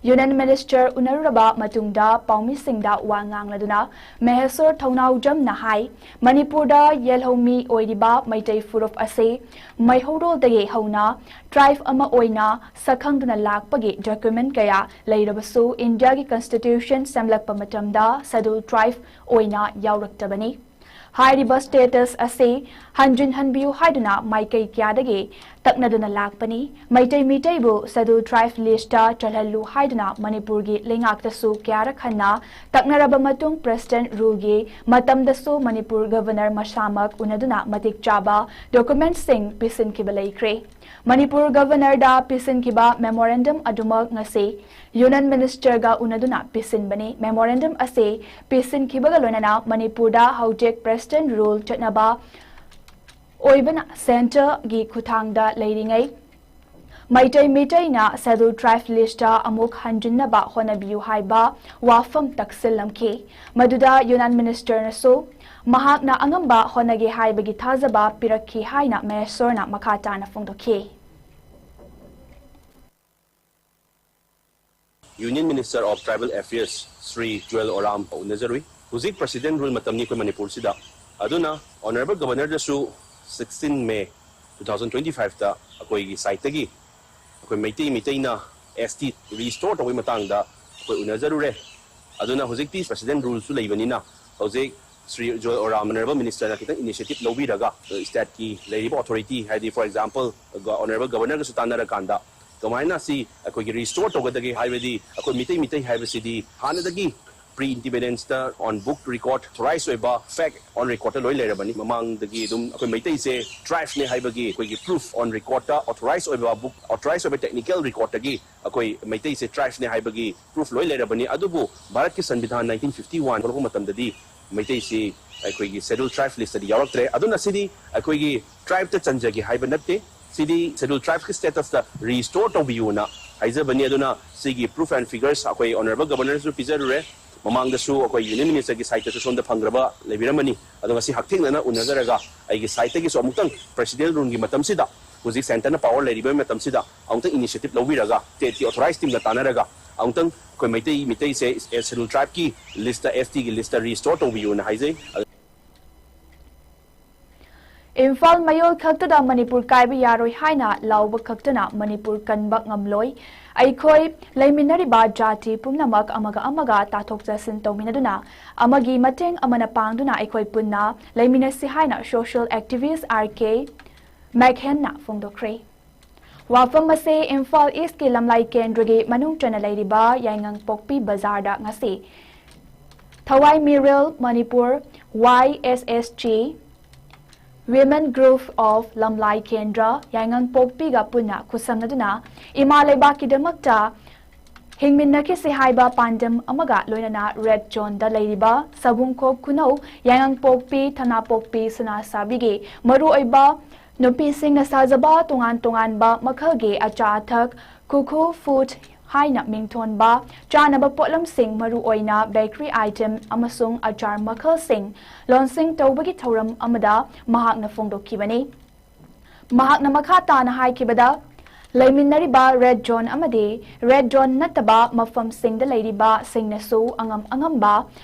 ꯌꯨꯅꯤꯌꯟ ꯃꯤꯅꯤꯁꯇꯔ ꯎꯅꯔꯨꯔꯕ ꯃꯇꯨꯡꯗ ꯄꯥꯎꯃꯤꯁꯤꯡꯗ ꯋꯥ ꯉꯥꯡꯂꯗꯨꯅ ꯃꯍꯦꯁꯣꯔ ꯊꯧꯅꯥꯎꯖꯝꯅ ꯍꯥꯏ, ꯃꯅꯤꯄꯨꯔꯗ ꯌꯦꯜꯍꯧꯃꯤ ꯑꯣꯏꯔꯤꯕ ꯃꯩꯇꯩ ꯐꯨꯔꯨꯞ ꯑꯁꯤ ꯃꯩꯍꯧꯔꯣꯜꯗꯒꯤ ꯍꯧꯅ ꯇ꯭ꯔꯥꯏꯕ ꯑꯃ ꯑꯣꯏꯅ ꯁꯛꯈꯪꯗꯨꯅ ꯂꯥꯛꯄꯒꯤ ꯗꯣꯀ꯭ꯌꯨꯃꯦꯟꯠ ꯀꯌꯥ ꯂꯩꯔꯕꯁꯨ, ꯏꯟꯗꯤꯌꯥꯒꯤ ꯀꯟꯁꯇꯤꯇ꯭ꯌꯨꯁꯟ ꯁꯦꯝꯂꯛꯄ ꯃꯇꯝꯗ ꯁꯦꯗꯨꯜ ꯇ꯭ꯔꯥꯏꯕ ꯑꯣꯏꯅ ꯌꯥꯎꯔꯛꯇꯕꯅꯤ꯫ ꯍꯥꯏꯔꯤꯕ ꯁ꯭ꯇꯦꯇꯁ ꯑꯁꯤ ꯍꯟꯖꯤꯟꯍꯟꯕꯤꯌꯨ ꯍꯥꯏꯗꯨꯅ ꯃꯥꯏꯀꯩ ꯀꯌꯥꯗꯒꯤ ꯇꯛꯅꯗꯨꯅ ꯂꯥꯛꯄꯅꯤ꯫ ꯃꯩꯇꯩ ꯃꯤꯇꯩꯕꯨ ꯁꯦꯗꯨꯜ ꯇ꯭ꯔꯥꯏꯕ ꯂꯤꯁꯇ ꯆꯜꯍꯜꯂꯨ ꯍꯥꯏꯗꯨꯅ ꯃꯅꯤꯄꯨꯔꯒꯤ ꯂꯩꯉꯥꯛꯇꯁꯨ ꯀꯌꯥꯔꯛ ꯍꯟꯅ ꯇꯛꯅꯔꯕ ꯃꯇꯨꯡ, ꯄ꯭ꯔꯦꯁꯤꯗꯦꯟꯠ ꯔꯨꯜꯒꯤ ꯃꯇꯝꯗꯁꯨ ꯃꯅꯤꯄꯨꯔ ꯒꯕꯔꯅꯔ ꯃꯁꯥꯃꯛ ꯎꯅꯗꯨꯅ ꯃꯇꯤꯛ ꯆꯥꯕ ꯗꯣꯀ꯭ꯌꯨꯃꯦꯟꯠꯁꯤꯡ ꯄꯤꯁꯤꯟꯈꯤꯕ ꯂꯩꯈ꯭ꯔꯦ꯫ ꯃꯅꯤꯄꯨꯔ ꯒꯕꯔꯅꯔꯗ ꯄꯤꯁꯤꯟꯈꯤꯕ ꯃꯦꯃꯣꯔꯦꯟꯗꯝ ꯑꯗꯨꯃꯛ ꯉꯁꯤ ꯌꯨꯅꯤꯌꯟ ꯃꯤꯅꯤꯁꯇꯔꯒ ꯎꯅꯗꯨꯅ ꯄꯤꯁꯤꯟꯕꯅꯤ꯫ ꯃꯦꯃꯣꯔꯦꯟꯗꯝ ꯑꯁꯤ ꯄꯤꯁꯤꯟꯈꯤꯕꯒ ꯂꯣꯏꯅꯅ ꯃꯅꯤꯄꯨꯔꯗ ꯍꯧꯖꯤꯛ ꯄ꯭ꯔꯦꯁꯤꯗꯦꯟꯠ ꯔꯨꯜ ꯆꯠꯅꯕ ꯑꯣꯏꯕꯅ ꯁꯦꯟꯇꯔꯒꯤ ꯈꯨꯠꯊꯥꯡꯗ ꯂꯩꯔꯤꯉꯩ ꯃꯩꯇꯩ ꯃꯤꯇꯩꯅ Scheduled Tribe listꯇ ꯑꯃꯨꯛ ꯍꯟꯖꯤꯟꯅꯕ ꯍꯣꯠꯅꯕꯤꯌꯨ ꯍꯥꯏꯕ ꯋꯥꯐꯝ ꯇꯛꯁꯤꯜꯂꯝꯈꯤ꯫ ꯃꯗꯨꯗ Union Ministerꯅꯁꯨ ꯃꯍꯥꯛꯅ ꯑꯉꯝꯕ ꯍꯣꯠꯅꯒꯦ ꯍꯥꯏꯕꯒꯤ ꯊꯥꯖꯕ ꯄꯤꯔꯛꯈꯤ ꯍꯥꯏꯅ ꯃꯍꯦꯁꯣꯔꯅ ꯃꯈꯥ ꯇꯥꯅ ꯐꯣꯡꯗꯣꯛꯈꯤ꯫ Union Minister of Tribal Affairs Shri ꯖꯨꯋꯦꯜ ꯑꯣꯔꯥꯝ ꯎꯅꯖꯔꯨꯏ꯫ ꯍꯧꯖꯤꯛ President Rule ꯃꯇꯝꯅꯤ ꯑꯩꯈꯣꯏ ꯃꯅꯤꯄꯨꯔꯁꯤꯗ꯫ ꯑꯗꯨꯅ Honourable Governorꯗꯁꯨ sixteen May two thousand twenty fiveꯇ ꯑꯩꯈꯣꯏꯒꯤ sideꯇꯒꯤ ꯑꯩꯈꯣꯏ ꯃꯩꯇꯩ ꯃꯤꯇꯩꯅ S T restore ꯇꯧꯕꯒꯤ ꯃꯇꯥꯡꯗ ꯑꯩꯈꯣꯏ ꯎꯅꯖꯔꯨꯔꯦ꯫ ꯑꯗꯨꯅ ꯍꯧꯖꯤꯛꯇꯤ President Ruleꯁꯨ ꯂꯩꯕꯅꯤꯅ ꯍꯧꯖꯤꯛ ꯁ꯭ꯔꯤ ꯖꯨꯋꯦꯜ ꯑꯣꯔꯥꯝ Honourable Ministerꯅ ꯈꯤꯇꯪ initiative ꯂꯧꯕꯤꯔꯒ stateꯀꯤ ꯂꯩꯔꯤꯕ authority, ꯍꯥꯏꯗꯤ for example Honourable Governorꯒꯁꯨ ꯇꯥꯟꯅꯔꯀꯥꯟꯗ ꯀꯃꯥꯏꯅ ꯁꯤ ꯑꯩꯈꯣꯏꯒꯤ restore ꯇꯧꯒꯗꯒꯦ ꯍꯥꯏꯕꯗꯤ ꯑꯩꯈꯣꯏ ꯃꯤꯇꯩ ꯃꯤꯇꯩ ꯍꯥꯏꯕꯁꯤꯗꯤ ꯍꯥꯟꯅꯗꯒꯤ pre independenceꯇ on book record authorized ꯑꯣꯏꯕ fact on recordꯇ ꯂꯣꯏ ꯂꯩꯔꯕꯅꯤ꯫ ꯃꯃꯥꯡꯗꯒꯤ ꯑꯗꯨꯝ ꯑꯩꯈꯣꯏ ꯃꯩꯇꯩꯁꯦ tribeꯅꯦ ꯍꯥꯏꯕꯒꯤ ꯑꯩꯈꯣꯏꯒꯤ proof on recordꯇ authorized ꯑꯣꯏꯕ book, authorized ꯑꯣꯏꯕ technical recordꯇꯒꯤ ꯑꯩꯈꯣꯏ ꯃꯩꯇꯩꯁꯦ tribeꯅꯦ ꯍꯥꯏꯕꯒꯤ proof ꯂꯣꯏ ꯂꯩꯔꯕꯅꯤ꯫ ꯑꯗꯨꯕꯨ ꯚꯥꯔꯠꯀꯤ ꯁꯪꯕꯤꯙꯥꯟ nineteen fifty one ꯊꯣꯛꯂꯛꯄ ꯃꯇꯝꯗꯗꯤ ꯃꯩꯇꯩꯁꯤ ꯑꯩꯈꯣꯏꯒꯤ Scheduled Tribe listꯇꯗꯤ ꯌꯥꯎꯔꯛꯇ꯭ꯔꯦ꯫ ꯑꯗꯨꯅ ꯁꯤꯗꯤ ꯑꯩꯈꯣꯏꯒꯤ tribeꯇ ꯆꯟꯖꯒꯦ ꯍꯥꯏꯕ ꯅꯠꯇꯦ꯫ ꯁꯤꯗꯤ Scheduled Tribeꯀꯤ statusꯇ restore ꯇꯧꯕꯤꯌꯨꯅ ꯍꯥꯏꯖꯕꯅꯤ꯫ ꯑꯗꯨꯅ ꯁꯤꯒꯤ proof and figures ꯑꯩꯈꯣꯏ Honourable Governorꯁꯨ ꯄꯤꯖꯔꯨꯔꯦ꯫ ꯃꯃꯥꯡꯗꯁꯨ ꯑꯩꯈꯣꯏ Union Ministerꯒꯤ sideꯇꯁꯨ ꯁꯣꯝꯗ ꯐꯪꯈ꯭ꯔꯕ ꯂꯩꯕꯤꯔꯝꯃꯅꯤ꯫ ꯑꯗꯣ ꯉꯁꯤ ꯍꯛꯊꯦꯡꯅꯅ ꯎꯅꯖꯔꯒ ꯑꯩꯒꯤ sideꯇꯒꯤꯁꯨ ꯑꯃꯨꯛꯇꯪ President Ruleꯒꯤ ꯃꯇꯝꯁꯤꯗ, ꯍꯧꯖꯤꯛ centreꯅ power ꯂꯩꯔꯤꯕ ꯃꯇꯝꯁꯤꯗ, ꯑꯃꯨꯛꯇꯪ initiative ꯂꯧꯕꯤꯔꯒ stateꯀꯤ authorized teamꯒ ꯇꯥꯟꯅꯔꯒ ꯑꯃꯨꯛꯇꯪ ꯑꯩꯈꯣꯏ ꯃꯩꯇꯩ, ꯃꯤꯇꯩꯁꯦ Scheduled Tribeꯀꯤ listꯇ, STꯒꯤ listꯇ restore ꯇꯧꯕꯤꯌꯨꯅ ꯍꯥꯏꯖꯩ꯫ ꯏꯝꯐꯥꯜ ꯃꯌꯣꯜ ꯈꯛꯇꯗ ꯃꯅꯤꯄꯨꯔ ꯀꯥꯏꯕ ꯌꯥꯔꯣꯏ ꯍꯥꯏꯅ ꯂꯥꯎꯕ ꯈꯛꯇꯅ ꯃꯅꯤꯄꯨꯔ ꯀꯟꯕ ꯉꯝꯂꯣꯏ꯫ ꯑꯩꯈꯣꯏ ꯂꯩꯃꯤꯟꯅꯔꯤꯕ ꯖꯥꯇꯤ ꯄꯨꯝꯅꯃꯛ ꯑꯃꯒ ꯑꯃꯒ ꯇꯥꯊꯣꯛ ꯇꯥꯁꯤꯟ ꯇꯧꯃꯤꯟꯅꯗꯨꯅ, ꯑꯃꯒꯤ ꯃꯇꯦꯡ ꯑꯃꯅ ꯄꯥꯡꯗꯨꯅ ꯑꯩꯈꯣꯏ ꯄꯨꯟꯅ ꯂꯩꯃꯤꯟꯅꯁꯤ ꯍꯥꯏꯅ social activist R K ꯃꯦꯛꯍꯦꯟꯅ ꯐꯣꯡꯗꯣꯛꯈ꯭ꯔꯦ꯫ ꯋꯥꯐꯝ ꯑꯁꯤ ꯏꯝꯐꯥꯜ ꯏꯁꯀꯤ ꯂꯝꯂꯥꯏ ꯀꯦꯟꯗ꯭ꯔꯒꯤ ꯃꯅꯨꯡ ꯆꯟꯅ ꯂꯩꯔꯤꯕ ꯌꯥꯏꯉꯪꯄꯣꯛꯄꯤ ꯕꯖꯥꯔꯗ ꯉꯁꯤ ꯊꯋꯥꯏ ꯃꯤꯔꯦꯜ Manipur, Y S S G, Women Group of ꯂꯝꯂꯥꯏ ꯀꯦꯟꯗ꯭ꯔ ꯌꯥꯏꯉꯪꯄꯣꯛꯄꯤꯒ ꯄꯨꯟꯅ ꯈꯨꯠꯁꯝꯅꯗꯨꯅ ꯏꯃꯥ ꯂꯩꯕꯥꯛꯀꯤꯗꯃꯛꯇ ꯍꯤꯡꯃꯤꯟꯅꯈꯤꯁꯤ ꯍꯥꯏꯕ ꯄꯥꯟꯗꯝ ꯑꯃꯒ ꯂꯣꯏꯅꯅ red zoneꯗ ꯂꯩꯔꯤꯕ ꯁꯕꯨꯡꯈꯣꯛ ꯈꯨꯅꯧ, ꯌꯥꯏꯉꯪꯄꯣꯛꯄꯤ, ꯊꯅꯥꯄꯣꯛꯄꯤ, ꯁꯅꯥꯁꯥꯕꯤꯒꯤ ꯃꯔꯨꯑꯣꯏꯕ ꯅꯨꯄꯤꯁꯤꯡꯅ ꯁꯥꯖꯕ ꯇꯣꯉꯥꯟ ꯇꯣꯉꯥꯟꯕ ꯃꯈꯜꯒꯤ ꯑꯆꯥ ꯑꯊꯛ, ꯈꯨꯈꯨ ꯐꯨꯗ ꯍꯥꯏꯅ ꯃꯤꯡꯊꯣꯟꯕ ꯆꯥꯅꯕ ꯄꯣꯠꯂꯝꯁꯤꯡ, ꯃꯔꯨꯑꯣꯏꯅ ꯕꯦꯀꯔꯤ ꯑꯥꯏꯇꯦꯝ ꯑꯃꯁꯨꯡ ꯑꯆꯥꯔ ꯃꯈꯜꯁꯤꯡ ꯂꯣꯟꯁꯤꯡ ꯇꯧꯕꯒꯤ ꯊꯧꯔꯝ ꯑꯃꯗ ꯃꯍꯥꯛꯅ ꯐꯣꯡꯗꯣꯛꯈꯤꯕꯅꯤ꯫ ꯃꯍꯥꯛꯅ ꯃꯈꯥ ꯇꯥꯅ ꯍꯥꯏꯈꯤꯕꯗ, ꯂꯩꯃꯤꯟꯅꯔꯤꯕ ꯔꯦꯗ ꯖꯣꯟ ꯑꯃꯗꯤ ꯔꯦꯗ ꯖꯣꯟ ꯅꯠꯇꯕ ꯃꯐꯝꯁꯤꯡꯗ ꯂꯩꯔꯤꯕꯁꯤꯡꯅꯁꯨ ꯑꯉꯝ ꯑꯉꯝꯕ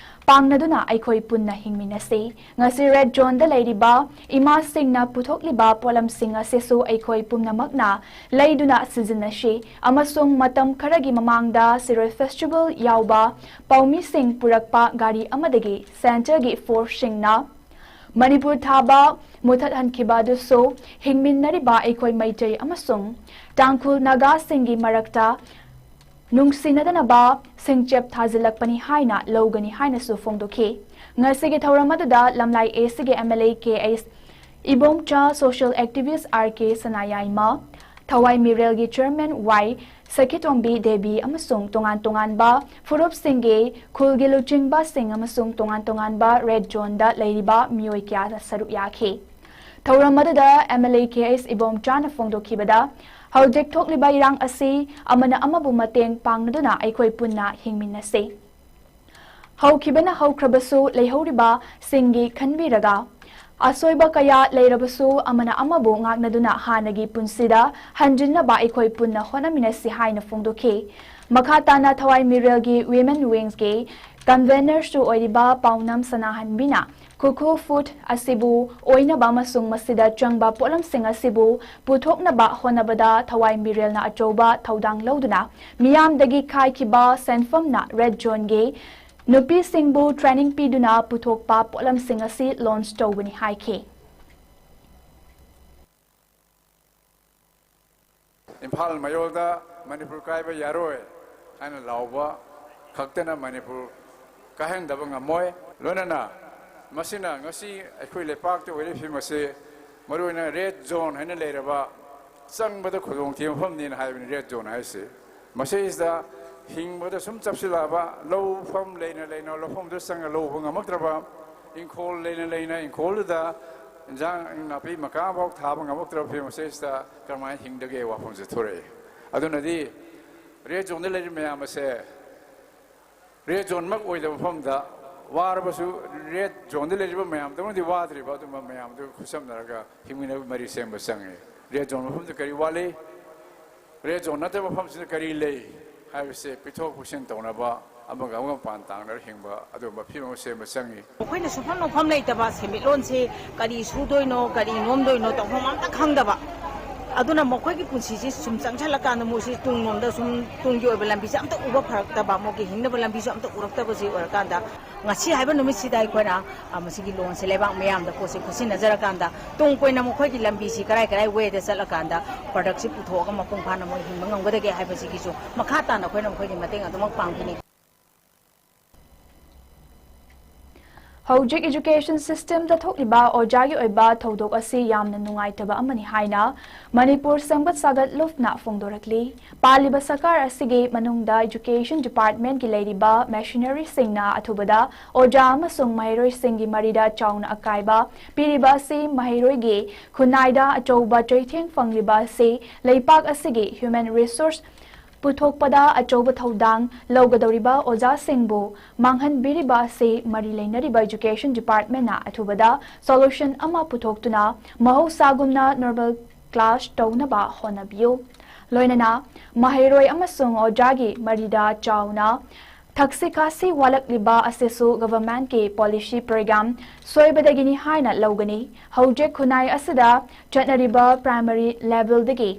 ꯄꯥꯡꯅꯗꯨꯅ ꯑꯩꯈꯣꯏ ꯄꯨꯟꯅ ꯍꯤꯡꯃꯤꯟꯅꯁꯤ꯫ ꯉꯁꯤ ꯔꯦꯗ ꯖꯣꯟꯗ ꯂꯩꯔꯤꯕ ꯏꯃꯥꯁꯤꯡꯅ ꯄꯨꯊꯣꯛꯂꯤꯕ ꯄꯣꯠꯂꯝꯁꯤꯡ ꯑꯁꯤꯁꯨ ꯑꯩꯈꯣꯏ ꯄꯨꯝꯅꯃꯛꯅ ꯂꯩꯗꯨꯅ ꯁꯤꯖꯤꯟꯅꯁꯤ ꯑꯃꯁꯨꯡ ꯃꯇꯝ ꯈꯔꯒꯤ ꯃꯃꯥꯡꯗ ꯁꯤꯔꯣꯏ ꯐꯦꯁꯇꯤꯚꯦꯜ ꯌꯥꯎꯕ ꯄꯥꯎꯃꯤꯁꯤꯡ ꯄꯨꯔꯛꯄ ꯒꯥꯔꯤ ꯑꯃꯗꯒꯤ ꯁꯦꯟꯇꯔꯒꯤ ꯐꯣꯔꯁꯁꯤꯡꯅ ꯃꯅꯤꯄꯨꯔ ꯊꯥꯕ ꯃꯨꯊꯠꯍꯟꯈꯤꯕ ꯑꯗꯨꯁꯨ ꯍꯤꯡꯃꯤꯟꯅꯔꯤꯕ ꯑꯩꯈꯣꯏ ꯃꯩꯇꯩ ꯑꯃꯁꯨꯡ ꯇꯥꯡꯈꯨꯜ ꯅꯥꯒꯥꯁꯤꯡꯒꯤ ꯃꯔꯛꯇ ꯅꯨꯡꯁꯤꯅꯗꯅꯕ ꯁꯤꯡꯆꯦꯞ ꯊꯥꯖꯤꯜꯂꯛꯄꯅꯤ ꯍꯥꯏꯅ ꯂꯧꯒꯅꯤ ꯍꯥꯏꯅꯁꯨ ꯐꯣꯡꯗꯣꯛꯈꯤ꯫ ꯉꯁꯤꯒꯤ ꯊꯧꯔꯝ ꯑꯗꯨꯗ ꯂꯝꯂꯥꯏ ꯑꯦ ꯁꯤꯒꯤ M L A K H Ibomcha, social activist R K Sanayaima, ꯊꯋꯥꯏ ꯃꯤꯔꯦꯜꯒꯤ ꯆꯦꯌꯔꯃꯦꯟ ꯋꯥꯏ ꯁꯈꯤꯇꯣꯝꯕꯤ ꯗꯦꯕꯤ ꯑꯃꯁꯨꯡ ꯇꯣꯉꯥꯟ ꯇꯣꯉꯥꯟꯕ ꯐꯨꯔꯨꯞꯁꯤꯡꯒꯤ ꯈꯨꯜꯒꯤ ꯂꯨꯆꯤꯡꯕꯁꯤꯡ ꯑꯃꯁꯨꯡ ꯇꯣꯉꯥꯟ ꯇꯣꯉꯥꯟꯕ ꯔꯦꯗ ꯖꯣꯟꯗ ꯂꯩꯔꯤꯕ ꯃꯤꯑꯣꯏ ꯀꯌꯥ ꯁꯔꯨꯛ ꯌꯥꯈꯤ꯫ ꯊꯧꯔꯝ ꯑꯗꯨꯗ M L A K H ꯏꯕꯣꯝꯆꯥꯅ ꯐꯣꯡꯗꯣꯛꯈꯤꯕꯗ, ꯍꯧꯖꯤꯛ ꯊꯣꯛꯂꯤꯕ ꯏꯔꯥꯡ ꯑꯁꯤ ꯑꯃꯅ ꯑꯃꯕꯨ ꯃꯇꯦꯡ ꯄꯥꯡꯅꯗꯨꯅ ꯑꯩꯈꯣꯏ ꯄꯨꯟꯅ ꯍꯤꯡꯃꯤꯟꯅꯁꯤ꯫ ꯍꯧꯈꯤꯕꯅ ꯍꯧꯈ꯭ꯔꯕꯁꯨ ꯂꯩꯍꯧꯔꯤꯕꯁꯤꯡꯒꯤ ꯈꯟꯕꯤꯔꯒ, ꯑꯁꯣꯏꯕ ꯀꯌꯥ ꯂꯩꯔꯕꯁꯨ ꯑꯃꯅ ꯑꯃꯕꯨ ꯉꯥꯛꯅꯗꯨꯅ ꯍꯥꯟꯅꯒꯤ ꯄꯨꯟꯁꯤꯗ ꯍꯟꯖꯤꯟꯅꯕ ꯑꯩꯈꯣꯏ ꯄꯨꯟꯅ ꯍꯣꯠꯅꯃꯤꯟꯅꯁꯤ ꯍꯥꯏꯅ ꯐꯣꯡꯗꯣꯛꯈꯤ꯫ ꯃꯈꯥ ꯇꯥꯅ ꯊꯋꯥꯏ ꯃꯤꯔꯦꯜꯒꯤ ꯋꯤꯃꯦꯟ ꯋꯤꯡꯁꯀꯤ ꯀꯟꯚꯦꯅꯔꯁꯨ ꯑꯣꯏꯔꯤꯕ ꯄꯥꯎꯅꯝ ꯁꯅꯥꯍꯟꯕꯤꯅ ꯈꯨꯈꯨ ꯐꯨꯗ ꯑꯁꯤꯕꯨ ꯑꯣꯏꯅꯕ ꯑꯃꯁꯨꯡ ꯃꯁꯤꯗ ꯆꯪꯕ ꯄꯣꯠꯂꯝꯁꯤꯡ ꯑꯁꯤꯕꯨ ꯄꯨꯊꯣꯛꯅꯕ ꯍꯣꯠꯅꯕꯗ ꯊꯋꯥꯏ ꯃꯤꯔꯦꯜꯅ ꯑꯆꯧꯕ ꯊꯧꯗꯥꯡ ꯂꯧꯗꯨꯅ ꯃꯤꯌꯥꯝꯗꯒꯤ ꯈꯥꯏꯈꯤꯕ ꯁꯦꯟꯐꯝꯅ ꯔꯦꯗ ꯖꯣꯟꯒꯤ ꯅꯨꯄꯤꯁꯤꯡꯕꯨ ꯇ꯭ꯔꯦꯅꯤꯡ ꯄꯤꯗꯨꯅ ꯄꯨꯊꯣꯛꯄ ꯄꯣꯠꯂꯝꯁꯤꯡ ꯑꯁꯤ ꯂꯣꯟꯆ ꯇꯧꯕꯅꯤ ꯍꯥꯏꯈꯤ꯫ ꯏꯝꯐꯥꯜ ꯃꯌꯣꯜꯗ ꯃꯅꯤꯄꯨꯔ ꯀꯥꯏꯕ ꯌꯥꯔꯣꯏ ꯍꯥꯏꯅ ꯂꯥꯎꯕ ꯈꯛꯇꯅ ꯃꯅꯤꯄꯨꯔ ꯀꯥꯏꯍꯟꯗꯕ ꯉꯝꯃꯣꯏ꯫ ꯂꯣꯏꯅꯅ ꯃꯁꯤꯅ ꯉꯁꯤ ꯑꯩꯈꯣꯏ ꯂꯩꯄꯥꯛꯇ ꯑꯣꯏꯔꯤꯕ ꯐꯤꯕꯝ ꯑꯁꯤ ꯃꯔꯨꯑꯣꯏꯅ ꯔꯦꯗ ꯖꯣꯟ ꯍꯥꯏꯅ ꯂꯩꯔꯕ ꯆꯪꯕꯗ ꯈꯨꯗꯣꯡꯊꯤꯕ ꯃꯐꯝꯅꯤꯅ ꯍꯥꯏꯕꯅꯤ ꯔꯦꯗ ꯖꯣꯟ ꯍꯥꯏꯁꯦ꯫ ꯃꯁꯤꯗ ꯍꯤꯡꯕꯗ ꯁꯨꯝ ꯆꯞꯁꯤꯜꯂꯛꯑꯕ, ꯂꯧꯐꯝ ꯂꯩꯅ ꯂꯩꯅ ꯂꯧꯐꯝꯗꯨ ꯆꯪꯉ ꯂꯧꯕ ꯉꯝꯃꯛꯇ꯭ꯔꯕ, ꯏꯪꯈꯣꯜ ꯂꯩꯅ ꯂꯩꯅ ꯏꯪꯈꯣꯜꯗꯨꯗ ꯏꯟꯖꯥꯡ ꯅꯥꯄꯤ ꯃꯀꯥ ꯑꯃꯐꯥꯎ ꯊꯥꯕ ꯉꯝꯃꯛꯇ꯭ꯔꯕ ꯐꯤꯕꯝ ꯑꯁꯤꯗ ꯀꯔꯝꯍꯥꯏꯅ ꯍꯤꯡꯗꯒꯦ ꯋꯥꯐꯝꯁꯦ ꯊꯣꯔꯛꯑꯦ꯫ ꯑꯗꯨꯅꯗꯤ ꯔꯦꯗ ꯖꯣꯟꯗ ꯂꯩꯔꯤꯕ ꯃꯌꯥꯝ ꯑꯁꯦ ꯔꯦꯗ ꯖꯣꯟꯃꯛ ꯑꯣꯏꯗꯕ ꯃꯐꯝꯗ ꯋꯥꯔꯕꯁꯨ ꯔꯦꯗ ꯖꯣꯟꯗ ꯂꯩꯔꯤꯕ ꯃꯌꯥꯝꯗꯧꯅꯗꯤ ꯋꯥꯗ꯭ꯔꯤꯕ ꯑꯗꯨꯝꯕ ꯃꯌꯥꯝꯗꯨ ꯈꯨꯠꯁꯝꯅꯔꯒ ꯍꯤꯡꯃꯤꯟꯅꯕ ꯃꯔꯤ ꯁꯦꯝꯕ ꯆꯪꯉꯤ꯫ ꯔꯦꯗ ꯖꯣꯟ ꯃꯐꯝꯗ ꯀꯔꯤ ꯋꯥꯠꯂꯤ? ꯔꯦꯗ ꯖꯣꯟ ꯅꯠꯇꯕ ꯃꯐꯝꯁꯤꯗ ꯀꯔꯤ ꯂꯩ ꯍꯥꯏꯕꯁꯦ ꯄꯤꯊꯣꯛ ꯄꯤꯁꯤꯟ ꯇꯧꯅꯕ, ꯑꯃꯒ ꯑꯃꯒ ꯃꯄꯥꯟ ꯇꯥꯡꯅꯔ ꯍꯤꯡꯕ ꯑꯗꯨꯒꯨꯝꯕ ꯐꯤꯕꯝ ꯑꯃ ꯁꯦꯝꯕ ꯆꯪꯉꯤ꯫ ꯃꯈꯣꯏꯅ ꯁꯨꯐꯝ ꯅꯣꯝꯐꯝ ꯂꯩꯇꯕ ꯁꯦꯟꯃꯤꯠꯂꯣꯟꯁꯤ ꯀꯔꯤ ꯁꯨꯗꯣꯏꯅꯣ, ꯀꯔꯤ ꯅꯣꯝꯗꯣꯏꯅꯣ ꯇꯧꯐꯝ ꯑꯝꯇ ꯈꯪꯗꯕ꯫ ꯑꯗꯨꯅ ꯃꯈꯣꯏꯒꯤ ꯄꯨꯟꯁꯤꯁꯤ ꯁꯨꯝ ꯆꯪꯁꯤꯜꯂꯀꯥꯟꯗ ꯃꯣꯏꯁꯤ ꯇꯨꯡꯂꯣꯝꯗ ꯁꯨꯝ ꯇꯨꯡꯒꯤ ꯑꯣꯏꯕ ꯂꯝꯕꯤꯁꯦ ꯑꯝꯇ ꯎꯕ ꯐꯔꯛꯇꯕ, ꯃꯣꯏꯒꯤ ꯍꯤꯡꯅꯕ ꯂꯝꯕꯤꯁꯨ ꯑꯝꯇ ꯎꯔꯛꯇꯕꯁꯤ ꯑꯣꯏꯔꯀꯥꯟꯗ ꯉꯁꯤ ꯍꯥꯏꯕ ꯅꯨꯃꯤꯠꯁꯤꯗ ꯑꯩꯈꯣꯏꯅ, ꯑ, ꯃꯁꯤꯒꯤ ꯂꯣꯟꯁꯦ ꯂꯩꯕꯥꯛ ꯃꯤꯌꯥꯝꯗ ꯄꯣꯠꯁꯦ ꯈꯨꯠꯁꯤꯟꯅꯖꯔꯀꯥꯟꯗ ꯇꯨꯡ ꯀꯣꯏꯅ ꯃꯈꯣꯏꯒꯤ ꯂꯝꯕꯤꯁꯤ ꯀꯔꯥꯏ ꯀꯔꯥꯏ ꯋꯦꯗ ꯆꯠꯂꯀꯥꯟꯗ ꯄ꯭ꯔꯗꯛꯁꯤ ꯄꯨꯊꯣꯛꯑꯒ ꯃꯄꯨꯡ ꯐꯥꯅ ꯃꯣꯏ ꯍꯤꯡꯕ ꯉꯝꯒꯗꯒꯦ ꯍꯥꯏꯕꯁꯤꯒꯤꯁꯨ ꯃꯈꯥ ꯇꯥꯅ ꯑꯩꯈꯣꯏꯅ ꯃꯈꯣꯏꯒꯤ ꯃꯇꯦꯡ ꯑꯗꯨꯃꯛ ꯄꯥꯡꯒꯅꯤ꯫ ꯍꯧꯖꯤꯛ education systemꯗ ꯊꯣꯛꯂꯤꯕ ꯑꯣꯖꯥꯒꯤ ꯑꯣꯏꯕ ꯊꯧꯗꯣꯛ ꯑꯁꯤ ꯌꯥꯝꯅ ꯅꯨꯡꯉꯥꯏꯇꯕ ꯑꯃꯅꯤ ꯍꯥꯏꯅ ꯃꯅꯤꯄꯨꯔ ꯁꯦꯝꯒꯠ ꯁꯥꯒꯠ ꯂꯨꯞꯅ ꯐꯣꯡꯗꯣꯔꯛꯂꯤ꯫ ꯄꯥꯜꯂꯤꯕ ꯁꯔꯀꯥꯔ ꯑꯁꯤꯒꯤ ꯃꯅꯨꯡꯗ education departmentꯀꯤ ꯂꯩꯔꯤꯕ missionaryꯁꯤꯡꯅ ꯑꯊꯨꯕꯗ ꯑꯣꯖꯥ ꯑꯃꯁꯨꯡ ꯃꯍꯩꯔꯣꯏꯁꯤꯡꯒꯤ ꯃꯔꯤꯗ ꯆꯥꯎꯅ ꯑꯀꯥꯏꯕ ꯄꯤꯔꯤꯕ ꯑꯁꯤ ꯃꯍꯩꯔꯣꯏꯒꯤ ꯈꯨꯟꯅꯥꯏꯗ ꯑꯆꯧꯕ ꯆꯩꯊꯦꯡ ꯐꯪꯂꯤꯕ ꯑꯁꯤ ꯂꯩꯄꯥꯛ ꯑꯁꯤꯒꯤ human resource ꯄꯨꯊꯣꯛꯄꯗ ꯑꯆꯧꯕ ꯊꯧꯗꯥꯡ ꯂꯧꯒꯗꯧꯔꯤꯕ ꯑꯣꯖꯥꯁꯤꯡꯕꯨ ꯃꯥꯡꯍꯟꯕꯤꯔꯤꯕ ꯑꯁꯤ ꯃꯔꯤ ꯂꯩꯅꯔꯤꯕ education departmentꯅ ꯑꯊꯨꯕꯗ solution ꯑꯃ ꯄꯨꯊꯣꯛꯇꯨꯅ ꯃꯍꯧꯁꯥꯒꯨꯝꯅ normal class ꯇꯧꯅꯕ ꯍꯣꯠꯅꯕꯤꯌꯨ꯫ ꯂꯣꯏꯅꯅ ꯃꯍꯩꯔꯣꯏ ꯑꯃꯁꯨꯡ ꯑꯣꯖꯥꯒꯤ ꯃꯔꯤꯗ ꯆꯥꯎꯅ ꯊꯛꯁꯤ ꯈꯥꯁꯤ ꯋꯥꯠꯂꯛꯂꯤꯕ ꯑꯁꯤꯁꯨ governmentꯀꯤ policy program ꯁꯣꯏꯕꯗꯒꯤꯅꯤ ꯍꯥꯏꯅ ꯂꯧꯒꯅꯤ꯫ ꯍꯧꯖꯤꯛ ꯈꯨꯟꯅꯥꯏ ꯑꯁꯤꯗ ꯆꯠꯅꯔꯤꯕ primary levelꯗꯒꯤ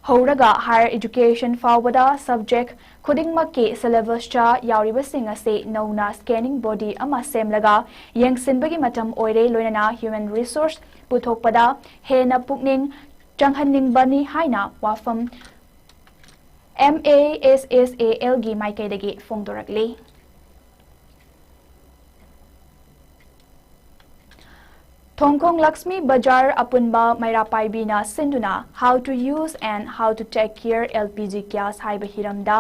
ꯍꯧꯔꯒ higher education ꯐꯥꯎꯕꯗ subject ꯈꯨꯗꯤꯡꯃꯛꯀꯤ syllabusꯇ ꯌꯥꯎꯔꯤꯕꯁꯤꯡ ꯑꯁꯤ ꯅꯧꯅ scanning body ꯑꯃ ꯁꯦꯝꯂꯒ ꯌꯦꯡꯁꯤꯟꯕꯒꯤ ꯃꯇꯝ ꯑꯣꯏꯔꯦ꯫ ꯂꯣꯏꯅꯅ human resource ꯄꯨꯊꯣꯛꯄꯗ ꯍꯦꯟꯅ ꯄꯨꯛꯅꯤꯡ ꯆꯪꯍꯟꯅꯤꯡꯕꯅꯤ ꯍꯥꯏꯅ ꯋꯥꯐꯝ MASSALꯒꯤ ꯃꯥꯏꯀꯩꯗꯒꯤ ꯐꯣꯡꯗꯣꯔꯛꯂꯤ꯫ ꯊꯣꯡꯈꯣꯡ ꯂꯛꯁꯃꯤ ꯕꯖꯥꯔ ꯑꯄꯨꯟꯕ ꯃꯩꯔꯥ ꯄꯥꯏꯕꯤꯅ ꯁꯤꯟꯗꯨꯅ How to Use and How to Take Care L P G Gas ꯍꯥꯏꯕ ꯍꯤꯔꯝꯗ,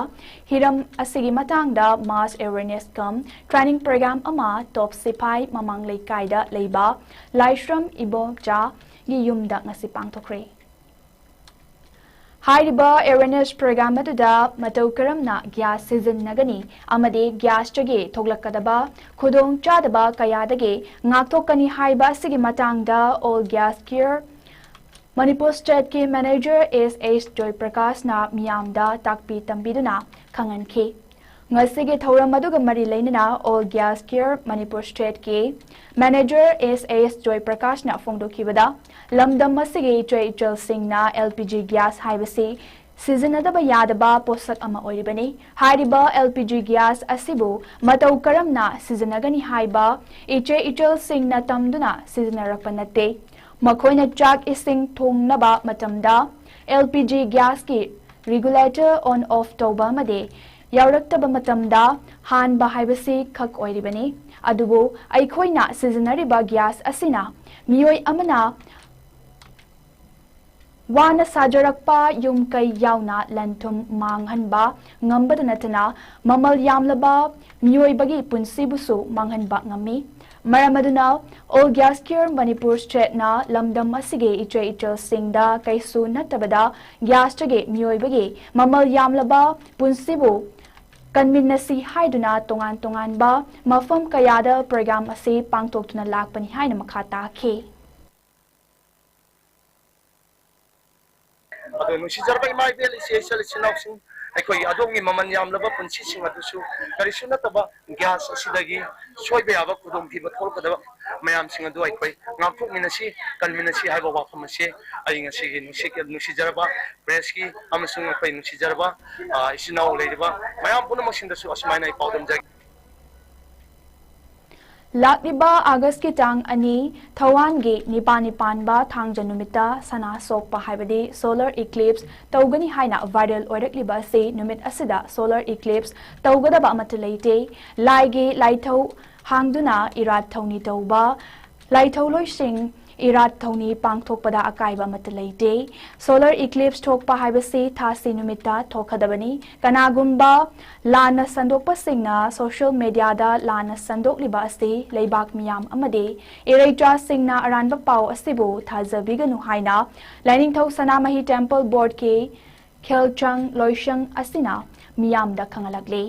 ꯍꯤꯔꯝ ꯑꯁꯤꯒꯤ ꯃꯇꯥꯡꯗ mass awareness cum training program ꯑꯃ ꯇꯣꯞ ꯁꯤꯐꯥꯏ ꯃꯃꯥꯡ ꯂꯩꯀꯥꯏꯗ ꯂꯩꯕ ꯂꯥꯏꯁ꯭ꯔꯝ ꯏꯕꯣꯆꯥꯒꯤ ꯌꯨꯝꯗ ꯉꯁꯤ ꯄꯥꯡꯊꯣꯛꯈ꯭ꯔꯦ꯫ ꯍꯥꯏꯔꯤꯕ awareness program ꯑꯗꯨꯗ ꯃꯇꯧ ꯀꯔꯝꯅ gas ꯁꯤꯖꯤꯟꯅꯒꯅꯤ ꯑꯃꯗꯤ gasꯇꯒꯤ ꯊꯣꯛꯂꯛꯀꯗꯕ ꯈꯨꯗꯣꯡꯆꯥꯗꯕ ꯀꯌꯥꯗꯒꯤ ꯉꯥꯛꯊꯣꯛꯀꯅꯤ ꯍꯥꯏꯕ ꯑꯁꯤꯒꯤ ꯃꯇꯥꯡꯗ All Gas Care Manipur Stateꯀꯤ manager S H ꯖꯣꯏꯄ꯭ꯔꯀꯥꯁꯅ ꯃꯤꯌꯥꯝꯗ ꯇꯥꯛꯄꯤ ꯇꯝꯕꯤꯗꯨꯅ ꯈꯪꯍꯟꯈꯤ꯫ ꯉꯁꯤꯒꯤ ꯊꯧꯔꯝ ꯑꯗꯨꯒ ꯃꯔꯤ ꯂꯩꯅꯅ All Gas Care Manipur Stateꯀꯤ manager S H ꯖꯣꯏꯄ꯭ꯔꯀꯥꯁꯅ ꯐꯣꯡꯗꯣꯛꯈꯤꯕꯗ, ꯂꯝꯗꯝ ꯑꯁꯤꯒꯤ ꯏꯆꯦ ꯏꯆꯜꯁꯤꯡꯅ L P G gas ꯍꯥꯏꯕꯁꯤ ꯁꯤꯖꯤꯟꯅꯗꯕ ꯌꯥꯗꯕ ꯄꯣꯠꯁꯛ ꯑꯃ ꯑꯣꯏꯔꯤꯕꯅꯤ꯫ ꯍꯥꯏꯔꯤꯕ L P G gas ꯑꯁꯤꯕꯨ ꯃꯇꯧ ꯀꯔꯝꯅ ꯁꯤꯖꯤꯟꯅꯒꯅꯤ ꯍꯥꯏꯕ ꯏꯆꯦ ꯏꯆꯜꯁꯤꯡꯅ ꯇꯝꯗꯨꯅ ꯁꯤꯖꯤꯟꯅꯔꯛꯄ ꯅꯠꯇꯦ꯫ ꯃꯈꯣꯏꯅ ꯆꯥꯛ ꯏꯁꯤꯡ ꯊꯣꯡꯅꯕ ꯃꯇꯝꯗ L P G gasꯀꯤ regulator on off ꯇꯧꯕ ꯑꯃꯗꯤ ꯌꯥꯎꯔꯛꯇꯕ ꯃꯇꯝꯗ ꯍꯥꯟꯕ ꯍꯥꯏꯕꯁꯤ ꯈꯛ ꯑꯣꯏꯔꯤꯕꯅꯤ꯫ ꯑꯗꯨꯕꯨ ꯑꯩꯈꯣꯏꯅ ꯁꯤꯖꯤꯟꯅꯔꯤꯕ gas ꯑꯁꯤꯅ ꯃꯤꯑꯣꯏ ꯑꯃꯅ ꯋꯥꯅ ꯁꯥꯖꯔꯛꯄ ꯌꯨꯝ ꯀꯩ ꯌꯥꯎꯅ ꯂꯟ ꯊꯨꯝ ꯃꯥꯡꯍꯟꯕ ꯉꯝꯕꯗ ꯅꯠꯇꯅ ꯃꯃꯜ ꯌꯥꯝꯂꯕ ꯃꯤꯑꯣꯏꯕꯒꯤ ꯄꯨꯟꯁꯤꯕꯨꯁꯨ ꯃꯥꯡꯍꯟꯕ ꯉꯝꯃꯤ꯫ ꯃꯔꯝ ꯑꯗꯨꯅ All Gas Care Manipur Stateꯅ ꯂꯝꯗꯝ ꯑꯁꯤꯒꯤ ꯏꯆꯦ ꯏꯆꯜꯁꯤꯡꯗ ꯀꯩꯁꯨ ꯅꯠꯇꯕꯗ gasꯇꯒꯤ ꯃꯤꯑꯣꯏꯕꯒꯤ ꯃꯃꯜ ꯌꯥꯝꯂꯕ ꯄꯨꯟꯁꯤꯕꯨ ꯀꯟꯃꯤꯟꯅꯁꯤ ꯍꯥꯏꯗꯨꯅ ꯇꯣꯉꯥꯟ ꯇꯣꯉꯥꯟꯕ ꯃꯐꯝ ꯀꯌꯥꯗ program ꯑꯁꯤ ꯄꯥꯡꯊꯣꯛꯇꯨꯅ ꯂꯥꯛꯄꯅꯤ ꯍꯥꯏꯅ ꯃꯈꯥ ꯇꯥꯈꯤ꯫ ꯑꯗꯣ ꯅꯨꯡꯁꯤꯖꯔꯕ ꯏꯃꯥ ꯏꯕꯦꯜ, ꯏꯆꯦ ꯏꯆꯜ ꯏꯆꯤꯟ ꯏꯅꯥꯎꯁꯤꯡ, ꯑꯩꯈꯣꯏꯒꯤ ꯑꯗꯣꯝꯒꯤ ꯃꯃꯜ ꯌꯥꯝꯂꯕ ꯄꯨꯟꯁꯤꯁꯤꯡ ꯑꯗꯨꯁꯨ ꯀꯔꯤꯁꯨ ꯅꯠꯇꯕ gas ꯑꯁꯤꯗꯒꯤ ꯁꯣꯏꯕ ꯌꯥꯕ ꯈꯨꯗꯣꯡꯊꯤꯕ ꯊꯣꯛꯂꯛꯀꯗꯕ ꯃꯌꯥꯝꯁꯤꯡ ꯑꯗꯨ ꯑꯩꯈꯣꯏ ꯉꯥꯛꯊꯣꯛꯃꯤꯟꯅꯁꯤ, ꯀꯟꯃꯤꯟꯅꯁꯤ ꯍꯥꯏꯕ ꯋꯥꯐꯝ ꯑꯁꯤ ꯑꯩ ꯉꯁꯤꯒꯤ ꯅꯨꯡꯁꯤ-, ꯅꯨꯡꯁꯤꯖꯔꯕ pressꯀꯤ ꯑꯃꯁꯨꯡ ꯑꯩꯈꯣꯏ ꯅꯨꯡꯁꯤꯖꯔꯕ, ꯑ, ꯏꯆꯤꯟ ꯏꯅꯥꯎ ꯂꯩꯔꯤꯕ ꯃꯌꯥꯝ ꯄꯨꯝꯅꯃꯛꯁꯤꯡꯗꯁꯨ ꯑꯁꯨꯃꯥꯏꯅ ꯑꯩ ꯄꯥꯎꯗꯝꯖꯒꯦ꯫ ꯂꯥꯛꯂꯤꯕ Augustꯀꯤ ꯇꯥꯡ ꯑꯅꯤ, ꯊꯧꯋꯥꯟꯒꯤ ꯅꯤꯄꯥꯜꯅꯤ ꯄꯥꯟꯕ ꯊꯥꯡꯖ ꯅꯨꯃꯤꯠꯇ ꯁꯅꯥ ꯁꯣꯛꯄ ꯍꯥꯏꯕꯗꯤ solar eclipse ꯇꯧꯒꯅꯤ ꯍꯥꯏꯅ viral ꯑꯣꯏꯔꯛꯂꯤꯕ ꯑꯁꯤ ꯅꯨꯃꯤꯠ ꯑꯁꯤꯗ solar eclipse ꯇꯧꯒꯗꯕ ꯑꯃꯠꯇ ꯂꯩꯇꯦ꯫ ꯂꯥꯏꯒꯤ ꯂꯥꯏꯊꯧ ꯍꯥꯡꯗꯨꯅ ꯏꯔꯥꯠ ꯊꯧꯅꯤ ꯇꯧꯕ ꯂꯥꯏꯊꯧꯂꯣꯏꯁꯤꯡ ꯏꯔꯥꯠ ꯊꯧꯅꯤ ꯄꯥꯡꯊꯣꯛꯄꯗ ꯑꯀꯥꯏꯕ ꯑꯃꯠꯇ ꯂꯩꯇꯦ꯫ Solar eclipse ꯊꯣꯛꯄ ꯍꯥꯏꯕꯁꯤ ꯊꯥꯁꯤ ꯅꯨꯃꯤꯠꯇ ꯊꯣꯛꯀꯗꯕꯅꯤ꯫ ꯀꯅꯥꯒꯨꯝꯕ ꯂꯥꯟꯅ ꯁꯟꯗꯣꯛꯄꯁꯤꯡꯅ social mediaꯗ ꯂꯥꯟꯅ ꯁꯟꯗꯣꯛꯂꯤꯕ ꯑꯁꯤ ꯂꯩꯕꯥꯛ ꯃꯤꯌꯥꯝ ꯑꯃꯗꯤ ꯏꯔꯩꯆꯥꯁꯤꯡꯅ ꯑꯔꯥꯟꯕ ꯄꯥꯎ ꯑꯁꯤꯕꯨ ꯊꯥꯖꯕꯤꯒꯅꯨ ꯍꯥꯏꯅ ꯂꯥꯏꯅꯤꯡꯊꯧ ꯁꯅꯥꯃꯍꯤ Temple Boardꯀꯤ ꯈꯦꯜꯆꯥꯡ ꯂꯣꯏꯁꯪ ꯑꯁꯤꯅ ꯃꯤꯌꯥꯝꯗ ꯈꯪꯍꯜꯂꯛꯂꯤ꯫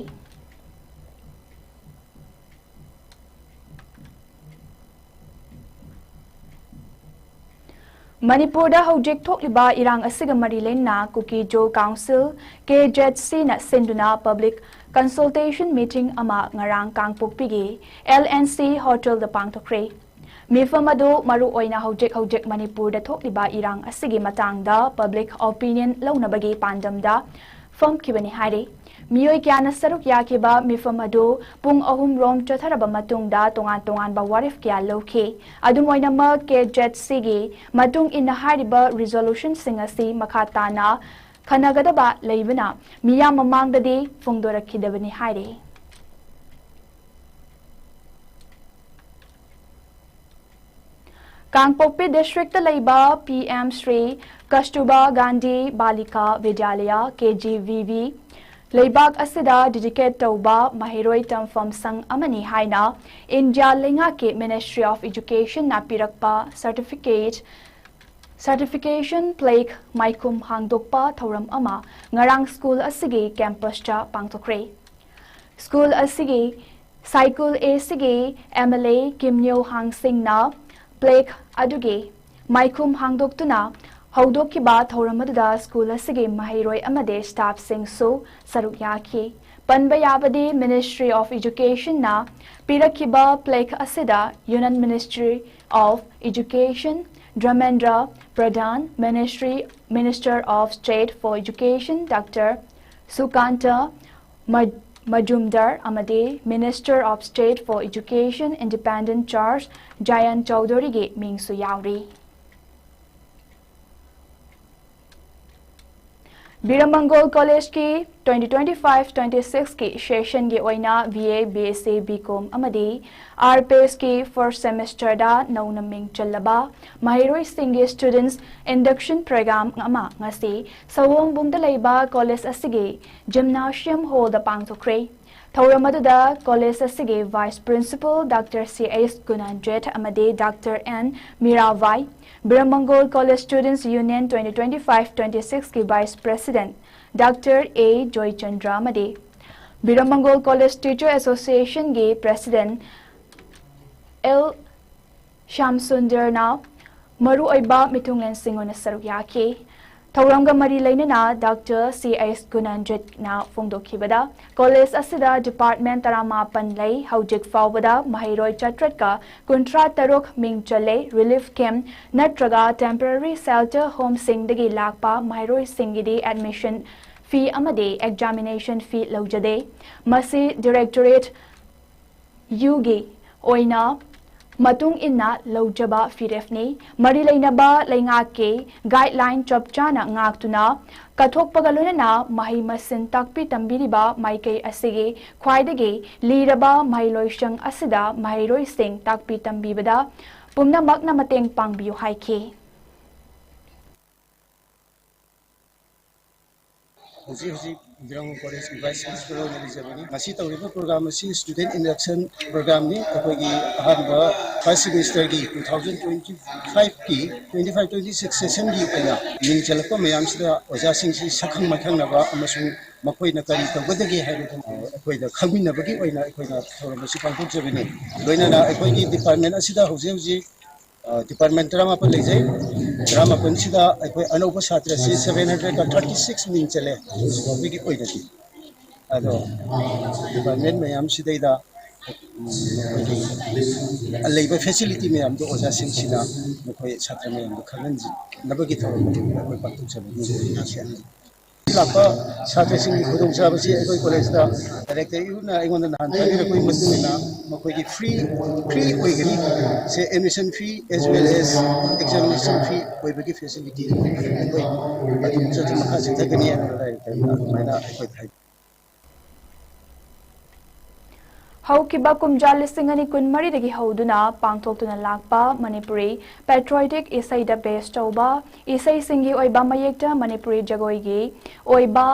ꯃꯅꯤꯄꯨꯔꯗ ꯍꯧꯖꯤꯛ ꯊꯣꯛꯂꯤꯕ ꯏꯔꯥꯡ ꯑꯁꯤꯒ ꯃꯔꯤ ꯂꯩꯅꯅ ꯀꯨꯀꯤ-ꯖꯣ Council, KZCꯅ ꯁꯤꯟꯗꯨꯅ public consultation meeting ꯑꯃ ꯉꯔꯥꯡ ꯀꯥꯡꯄꯣꯛꯄꯤꯒꯤ LNC Hotelꯗ ꯄꯥꯡꯊꯣꯛꯈ꯭ꯔꯦ꯫ ꯃꯤꯐꯝ ꯑꯗꯨ ꯃꯔꯨ ꯑꯣꯏꯅ ꯍꯧꯖꯤꯛ ꯍꯧꯖꯤꯛ ꯃꯅꯤꯄꯨꯔꯗ ꯊꯣꯛꯂꯤꯕ ꯏꯔꯥꯡ ꯑꯁꯤꯒꯤ ꯃꯇꯥꯡꯗ public opinion ꯂꯧꯅꯕꯒꯤ ꯄꯥꯟꯗꯝꯗ ꯐꯝꯈꯤꯕꯅꯤ ꯍꯥꯏꯔꯤ꯫ ꯃꯤꯑꯣꯏ ꯀꯌꯥꯅ ꯁꯔꯨꯛ ꯌꯥꯈꯤꯕ ꯃꯤꯐꯝ ꯑꯗꯨ ꯄꯨꯡ ꯑꯍꯨꯝ ꯔꯣꯝ ꯆꯠꯊꯔꯕ ꯃꯇꯨꯡꯗ ꯇꯣꯉꯥꯟ ꯇꯣꯉꯥꯟꯕ ꯋꯥꯔꯦꯞ ꯀꯌꯥ ꯂꯧꯈꯤ꯫ ꯑꯗꯨꯝ ꯑꯣꯏꯅꯃꯛ, KZCꯒꯤ ꯃꯇꯨꯡ ꯏꯟꯅ ꯍꯥꯏꯔꯤꯕ resolutionꯁꯤꯡ ꯑꯁꯤ ꯃꯈꯥ ꯇꯥꯅ ꯈꯟꯅꯒꯗꯕ ꯂꯩꯕꯅ ꯃꯤꯌꯥꯝ ꯃꯃꯥꯡꯗꯗꯤ ꯐꯣꯡꯗꯣꯔꯛꯈꯤꯗꯕꯅꯤ ꯍꯥꯏꯔꯤ꯫ ꯀꯥꯡꯄꯣꯛꯄꯤ districtꯇ ꯂꯩꯕ PM Shri Kasturba Gandhi Balika Vidyalaya, KGVV, ꯂꯩꯕꯥꯛ ꯑꯁꯤꯗ dedicate ꯇꯧꯕ ꯃꯍꯩꯔꯣꯏ ꯇꯝꯐꯝ ꯁꯪ ꯑꯃꯅꯤ ꯍꯥꯏꯅ ꯏꯟꯗꯤꯌꯥ ꯂꯩꯉꯥꯛꯀꯤ Ministry of Educationꯅ ꯄꯤꯔꯛꯄ certificate, certification plaque ꯃꯥꯏꯈꯨꯝ ꯍꯥꯡꯗꯣꯛꯄ ꯊꯧꯔꯝ ꯑꯃ ꯉꯔꯥꯡ school ꯑꯁꯤꯒꯤ campusꯇ ꯄꯥꯡꯊꯣꯛꯈ꯭ꯔꯦ꯫ School ꯑꯁꯤꯒꯤ ꯁꯥꯏꯀꯨꯜ ꯑꯦꯁꯤꯒꯤ MLA ꯀꯤꯝꯅ꯭ꯌꯣ ꯍꯥꯡꯁꯤꯡꯅ plaque ꯑꯗꯨꯒꯤ ꯃꯥꯏꯈꯨꯝ ꯍꯥꯡꯗꯣꯛꯇꯨꯅ ꯍꯧꯗꯣꯛꯈꯤꯕ ꯊꯧꯔꯝ ꯑꯗꯨꯗ school ꯑꯁꯤꯒꯤ ꯃꯍꯩꯔꯣꯏ ꯑꯃꯗꯤ staffꯁꯤꯡꯁꯨ ꯁꯔꯨꯛ ꯌꯥꯈꯤ꯫ ꯄꯟꯕ ꯌꯥꯕꯗꯤ, Ministry of Educationꯅ ꯄꯤꯔꯛꯈꯤꯕ plaque ꯑꯁꯤꯗ Union Ministry of Education Dharmendra Pradhan, Ministry, Minister of State for Education Doctor Sukanta Ma-, Majumdar ꯑꯃꯗꯤ Minister of State for Education Independent Charge Jayant Chaudharyꯒꯤ ꯃꯤꯡꯁꯨ ꯌꯥꯎꯔꯤ꯫ ꯕꯤꯔꯃꯪꯒꯣꯜ ꯀꯣꯂꯦꯖꯀꯤ twenty twenty five twenty six ꯀꯤ ꯁꯦꯁꯟꯒꯤ ꯑꯣꯏꯅ B A, B S C, B Com ꯑꯃꯗꯤ R P S ꯀꯤ first semester ꯗ ꯅꯧꯅ ꯃꯤꯡ ꯆꯜꯂꯕ ꯃꯍꯩꯔꯣꯏꯁꯤꯡꯒꯤ students induction program ꯑꯃ ꯉꯁꯤ ꯁꯑꯣꯡꯕꯨꯡꯗ ꯂꯩꯕ ꯀꯣꯂꯦꯖ ꯑꯁꯤꯒꯤ gymnasium hall ꯗ ꯄꯥꯡꯊꯣꯛꯈ꯭ꯔꯦ꯫ ꯊꯧꯔꯝ ꯑꯗꯨꯗ ꯀꯣꯂꯦꯖ ꯑꯁꯤꯒꯤ vice principal Doctor C H Gunanjit ꯑꯃꯗꯤ Doctor N Mirabai, ꯕꯤꯔꯃꯪꯒꯣꯜ College Students Union twenty twenty five twenty six ꯀꯤ vice president Doctor A Joychandra ꯑꯃꯗꯤ ꯕꯤꯔꯃꯪꯒꯣꯜ College Teacher Association ꯒꯤ president L ꯁ꯭ꯌꯥꯝꯁꯨꯟꯗꯔꯅ ꯃꯔꯨꯑꯣꯏꯕ ꯃꯤꯊꯨꯡꯂꯦꯟꯁꯤꯡ ꯑꯣꯏꯅ ꯁꯔꯨꯛ ꯌꯥꯈꯤ꯫ ꯊꯧꯔꯝꯒ ꯃꯔꯤ ꯂꯩꯅꯅ Doctor C H ꯒꯨꯅꯟꯖꯤꯠꯅ ꯐꯣꯡꯗꯣꯛꯈꯤꯕꯗ, ꯀꯣꯂꯦꯖ ꯑꯁꯤꯗ department ꯇꯔꯥꯃꯥꯄꯟ ꯂꯩ꯫ ꯍꯧꯖꯤꯛ ꯐꯥꯎꯕꯗ ꯃꯍꯩꯔꯣꯏ ꯆꯥꯇ꯭ꯔꯦꯠꯀ ꯀꯨꯟꯊ꯭ꯔꯥ ꯇꯔꯨꯛ ꯃꯤꯡ ꯆꯜꯂꯦ꯫ Relief camp ꯅꯠꯇ꯭ꯔꯒ temporary shelter home ꯁꯤꯡꯗꯒꯤ ꯂꯥꯛꯄ ꯃꯍꯩꯔꯣꯏꯁꯤꯡꯒꯤꯗꯤ admission fee ꯑꯃꯗꯤ examination fee ꯂꯧꯖꯗꯦ꯫ ꯃꯁꯤ directorate ꯌꯨꯒꯤ ꯑꯣꯏꯅ ꯃꯇꯨꯡ ꯏꯟꯅ ꯂꯧꯖꯕ ꯐꯤꯔꯦꯞꯅꯤ꯫ ꯃꯔꯤ ꯂꯩꯅꯕ ꯂꯩꯉꯥꯛꯀꯤ guideline ꯆꯞ ꯆꯥꯅ ꯉꯥꯛꯇꯨꯅ ꯀꯠꯊꯣꯛꯄꯒ ꯂꯣꯏꯅꯅ ꯃꯍꯩ ꯃꯁꯤꯡ ꯇꯥꯛꯄꯤ ꯇꯝꯕꯤꯔꯤꯕ ꯃꯥꯏꯀꯩ ꯑꯁꯤꯒꯤ ꯈ꯭ꯋꯥꯏꯗꯒꯤ ꯂꯤꯔꯕ ꯃꯍꯩꯂꯣꯏꯁꯪ ꯑꯁꯤꯗ ꯃꯍꯩꯔꯣꯏꯁꯤꯡ ꯇꯥꯛꯄꯤ ꯇꯝꯕꯤꯕꯗ ꯄꯨꯝꯅꯃꯛꯅ ꯃꯇꯦꯡ ꯄꯥꯡꯕꯤꯌꯨ ꯍꯥꯏꯈꯤ꯫ ꯍꯧꯖꯤꯛ ꯍꯧꯖꯤꯛ ꯕꯤꯔꯃꯪꯒꯣꯜ ꯀꯣꯂꯦꯖꯀꯤ vice principal ꯑꯣꯏꯅ ꯂꯩꯖꯕꯅꯤ꯫ ꯉꯁꯤ ꯇꯧꯔꯤꯕ program ꯑꯁꯤ student induction program ꯅꯤ꯫ ꯑꯩꯈꯣꯏꯒꯤ ꯑꯍꯥꯟꯕ first semester ꯒꯤ two thousand twenty five ꯀꯤ twenty five twenty six session ꯒꯤ ꯑꯣꯏꯅ ꯃꯤꯡ ꯆꯜꯂꯛꯄ ꯃꯌꯥꯝꯁꯤꯗ ꯑꯣꯖꯥꯁꯤꯡꯁꯤ ꯁꯛꯈꯪ ꯃꯥꯏꯈꯪꯅꯕ ꯑꯃꯁꯨꯡ ꯃꯈꯣꯏꯅ ꯀꯔꯤ ꯇꯧꯒꯗꯒꯦ ꯍꯥꯏꯕꯗꯨ ꯑꯩꯈꯣꯏꯗ ꯈꯪꯃꯤꯟꯅꯕꯒꯤ ꯑꯣꯏꯅ ꯑꯩꯈꯣꯏꯅ ꯊꯧꯔꯝ ꯑꯁꯤ ꯄꯥꯡꯊꯣꯛꯆꯕꯅꯤ꯫ ꯂꯣꯏꯅꯅ ꯑꯩꯈꯣꯏꯒꯤ department ꯑꯁꯤꯗ ꯍꯧꯖꯤꯛ ꯍꯧꯖꯤꯛ ꯑ, department ꯇꯔꯥꯃꯥꯄꯟ ꯂꯩꯖꯩ꯫ ꯇꯔꯥꯃꯥꯄꯟꯁꯤꯗ ꯑꯩꯈꯣꯏ ꯑꯅꯧꯕ ꯁꯥꯇ꯭ꯔꯁꯤ seven hundred thirty six ꯃꯤꯡ ꯆꯜꯂꯦ ꯍꯧꯖꯤꯛ ꯐꯥꯎꯕꯒꯤ ꯑꯣꯏꯅꯗꯤ꯫ ꯑꯗꯣ department ꯃꯌꯥꯝꯁꯤꯗꯩꯗ, ꯎꯝ, ꯑꯩꯈꯣꯏꯒꯤ ꯂꯩꯕ facility ꯃꯌꯥꯝꯗꯣ ꯑꯣꯖꯥꯁꯤꯡꯁꯤꯅ ꯃꯈꯣꯏ ꯁꯥꯇ꯭ꯔ ꯃꯌꯥꯝꯗ ꯈꯪꯍꯟꯅꯕꯒꯤ ꯊꯧꯔꯝ ꯑꯗꯨ ꯑꯩꯈꯣꯏ ꯄꯥꯡꯊꯣꯛꯆꯕꯅꯤ꯫ ꯂꯥꯛꯄ ꯁꯥꯇ꯭ꯔꯁꯤꯡꯒꯤ ꯈꯨꯗꯣꯡꯆꯥꯕꯁꯤ ꯑꯩꯈꯣꯏ ꯀꯣꯂꯦꯖꯇ ꯗꯥꯏꯔꯦꯛꯇꯔ ꯏꯍꯨꯅ ꯑꯩꯉꯣꯟꯗ ꯅꯍꯥꯟ ꯊꯥꯕꯤꯔꯛꯄꯒꯤ ꯃꯇꯨꯡ ꯏꯟꯅ ꯃꯈꯣꯏꯒꯤ ꯐ꯭ꯔꯤ ꯐ꯭ꯔꯤ ꯑꯣꯏꯒꯅꯤ꯫ ꯁꯦ admission fee as well as examination fee ꯑꯣꯏꯕꯒꯤ facility ꯑꯩꯈꯣꯏ ꯑꯗꯨꯝ ꯆꯠꯊ ꯃꯈꯥ ꯆꯠꯊꯒꯅꯤ ꯍꯥꯏꯅ ꯗꯥꯏꯔꯦꯛꯇꯔꯅ ꯑꯗꯨꯃꯥꯏꯅ ꯑꯩꯈꯣꯏ ꯍꯥꯏ꯫ ꯍꯧꯈꯤꯕ ꯀꯨꯝꯖꯥ ꯂꯤꯁꯤꯡ ꯑꯅꯤ ꯀꯨꯟꯃꯔꯤꯗꯒꯤ ꯍꯧꯗꯨꯅ ꯄꯥꯡꯊꯣꯛꯇꯨꯅ ꯂꯥꯛꯄ ꯃꯅꯤꯄꯨꯔꯤ patriotic ꯏꯁꯩꯗ base ꯇꯧꯕ ꯏꯁꯩꯁꯤꯡꯒꯤ ꯑꯣꯏꯕ ꯃꯌꯦꯛꯇ ꯃꯅꯤꯄꯨꯔꯤ ꯖꯒꯣꯏꯒꯤ ꯑꯣꯏꯕ